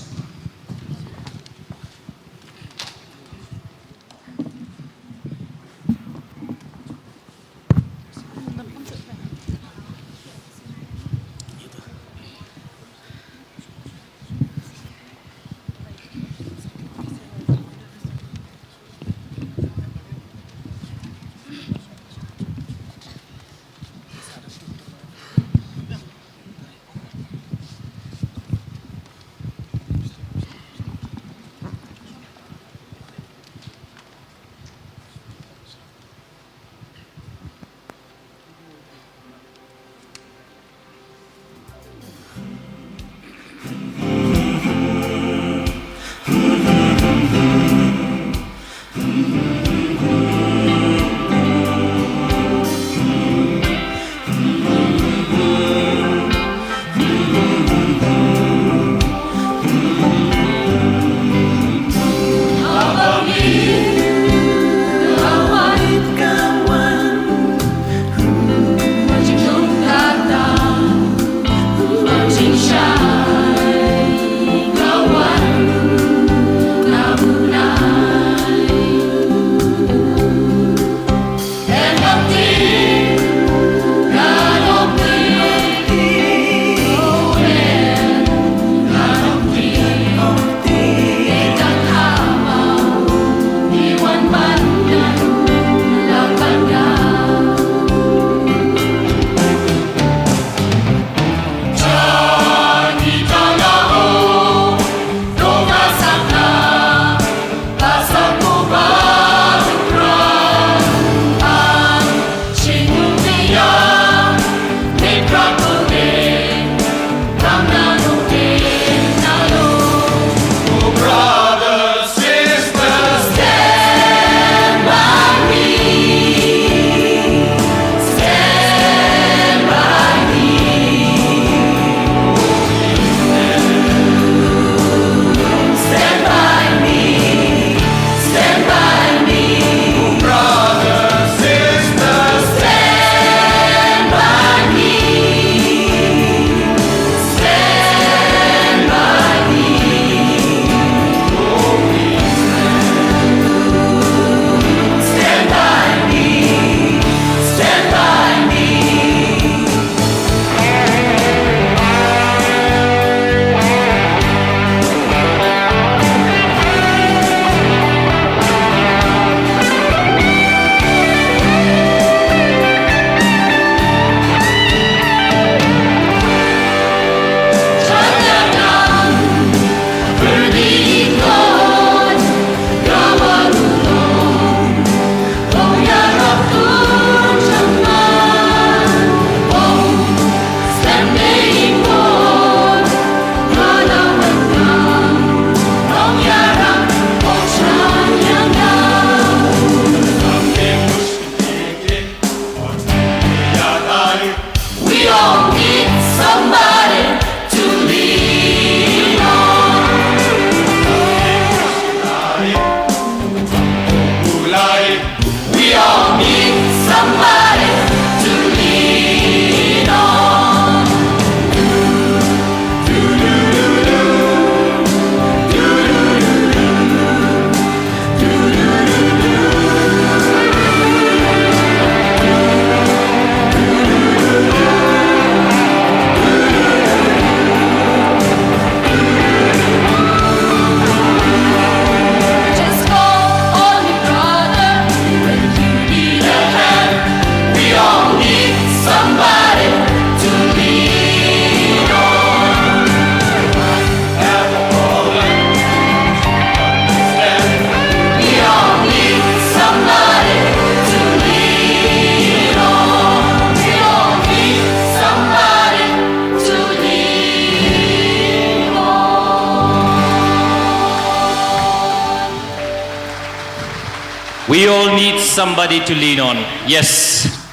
We all need somebody to lean on. Yes.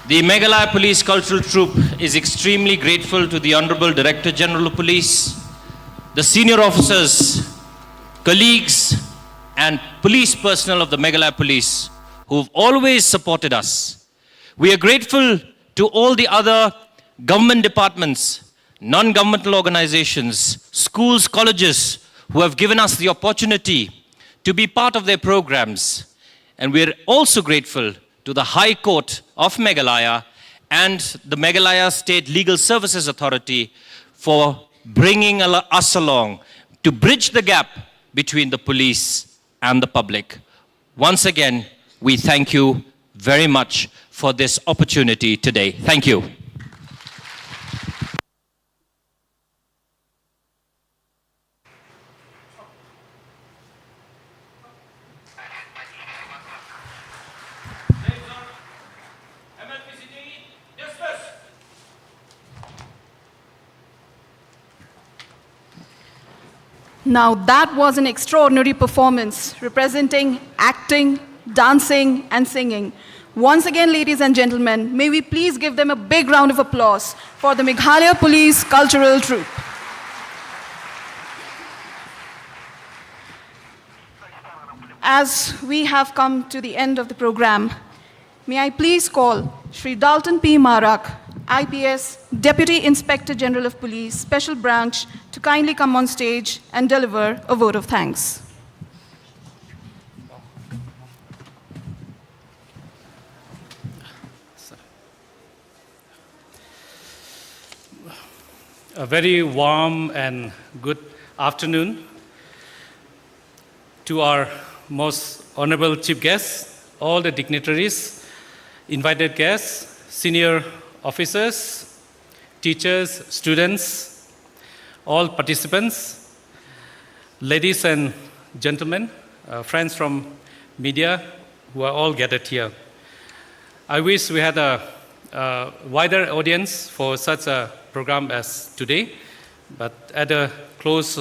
The Meghalaya Police Cultural Troupe is extremely grateful to the Honorable Director General of Police, the senior officers, colleagues, and police personnel of the Meghalaya Police who've always supported us. We are grateful to all the other government departments, non-governmental organizations, schools, colleges who have given us the opportunity to be part of their programs. And we're also grateful to the High Court of Meghalaya and the Meghalaya State Legal Services Authority for bringing al-, us along to bridge the gap between the police and the public. Once again, we thank you very much for this opportunity today. Thank you. Now that was an extraordinary performance representing acting, dancing and singing. Once again, ladies and gentlemen, may we please give them a big round of applause for the Meghalaya Police Cultural Troupe. As we have come to the end of the program, may I please call Shri Dalton P Marak, I P S, Deputy Inspector General of Police, Special Branch, to kindly come on stage and deliver a vote of thanks. A very warm and good afternoon to our most honorable chief guests, all the dignitaries, invited guests, senior officers, teachers, students, all participants, ladies and gentlemen, uh, friends from media who are all gathered here. I wish we had a, a wider audience for such a program as today, but at the close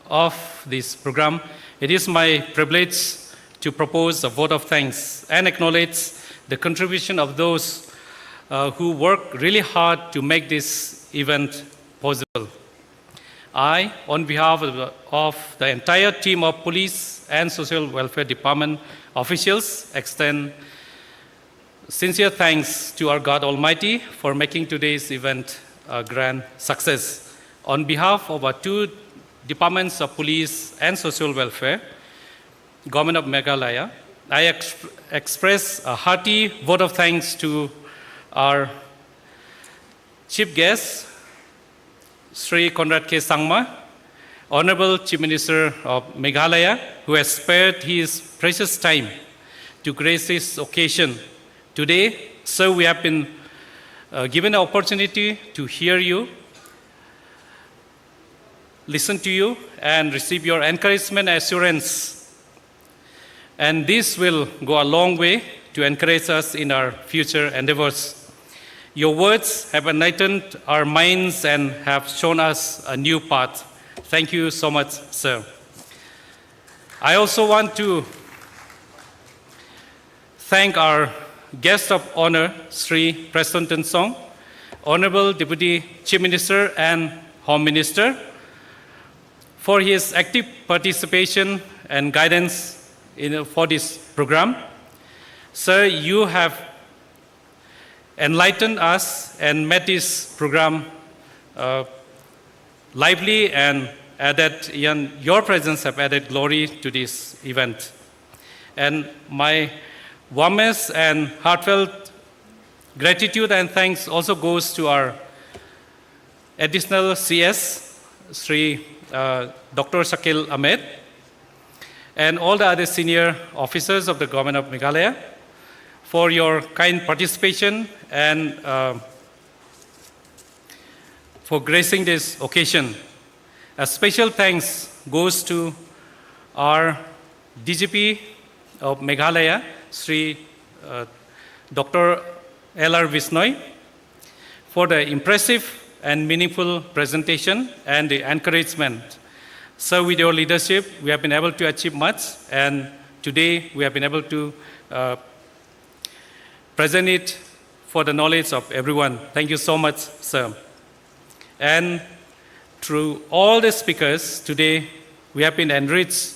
of this program, it is my privilege to propose a vote of thanks and acknowledge the contribution of those uh, who work really hard to make this event possible. I, on behalf of the, of the entire team of Police and Social Welfare Department officials, extend sincere thanks to our God Almighty for making today's event a grand success. On behalf of our two departments of Police and Social Welfare, Government of Meghalaya, I ex- express a hearty vote of thanks to our chief guest, Shri Conrad K Sangma, Honorable Chief Minister of Meghalaya, who has spared his precious time to grace this occasion. Today, sir, we have been uh, given the opportunity to hear you, listen to you, and receive your encouragement and assurance. And this will go a long way to encourage us in our future endeavors. Your words have enlightened our minds and have shown us a new path. Thank you so much, sir. I also want to thank our guest of honor, Shri Prestone Tynsong, Honorable Deputy Chief Minister and Home Minister, for his active participation and guidance in, for this program. Sir, you have enlightened us and made this program uh, lively and added, and your presence have added glory to this event. And my warmest and heartfelt gratitude and thanks also goes to our Additional C S, Sri uh, Doctor Shakil Ahmed, and all the other senior officers of the Government of Meghalaya for your kind participation and uh, for gracing this occasion. A special thanks goes to our D G P of Meghalaya, Sri uh, Doctor L R Bishnoi, for the impressive and meaningful presentation and the encouragement. So with your leadership, we have been able to achieve much, and today we have been able to uh, present it for the knowledge of everyone. Thank you so much, sir. And through all the speakers today, we have been enriched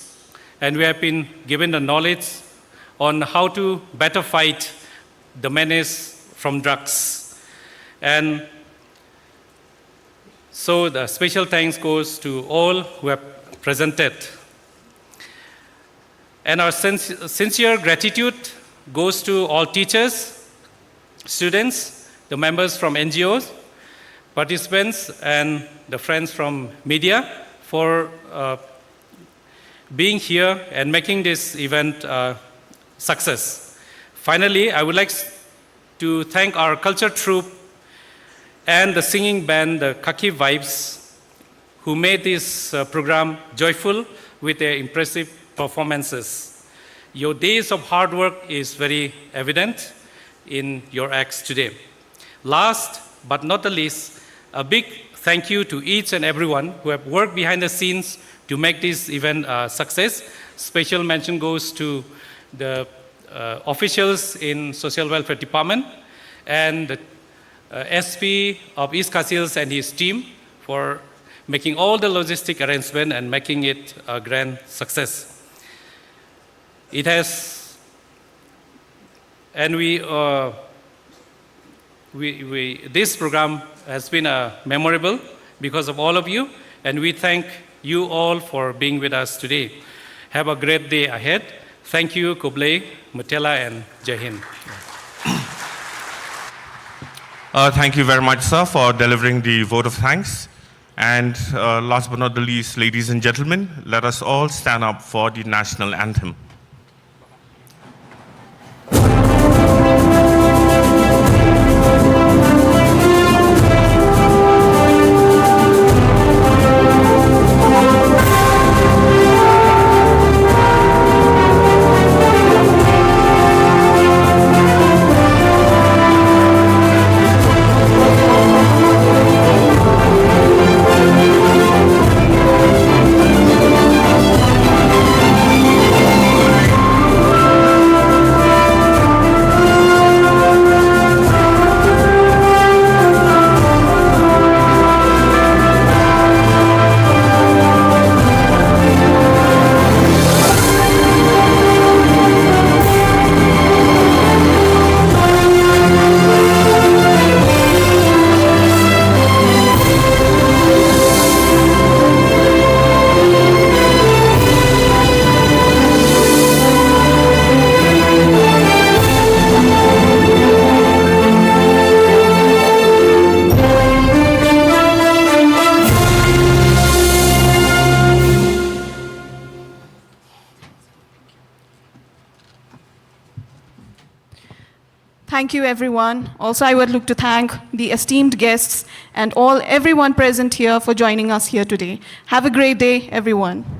and we have been given the knowledge on how to better fight the menace from drugs. And so the special thanks goes to all who have presented. And our sin- sincere gratitude goes to all teachers, students, the members from N G Os, participants, and the friends from media for uh, being here and making this event a success. Finally, I would like s- to thank our culture troupe and the singing band, the Khaki Vibes, who made this uh, program joyful with their impressive performances. Your days of hard work is very evident in your acts today. Last but not the least, a big thank you to each and everyone who have worked behind the scenes to make this event a success. Special mention goes to the uh, officials in Social Welfare Department and the uh, S P of East Khasi Hills and his team for making all the logistic arrangement and making it a grand success. It has, and we, uh, we, we, this program has been a memorable because of all of you, and we thank you all for being with us today. Have a great day ahead. Thank you, Khublei, Mutela, and Jai Hind. Uh, thank you very much, sir, for delivering the vote of thanks. And uh, last but not the least, ladies and gentlemen, let us all stand up for the national anthem. Thank you, everyone. Also, I would like to thank the esteemed guests and all everyone present here for joining us here today. Have a great day, everyone.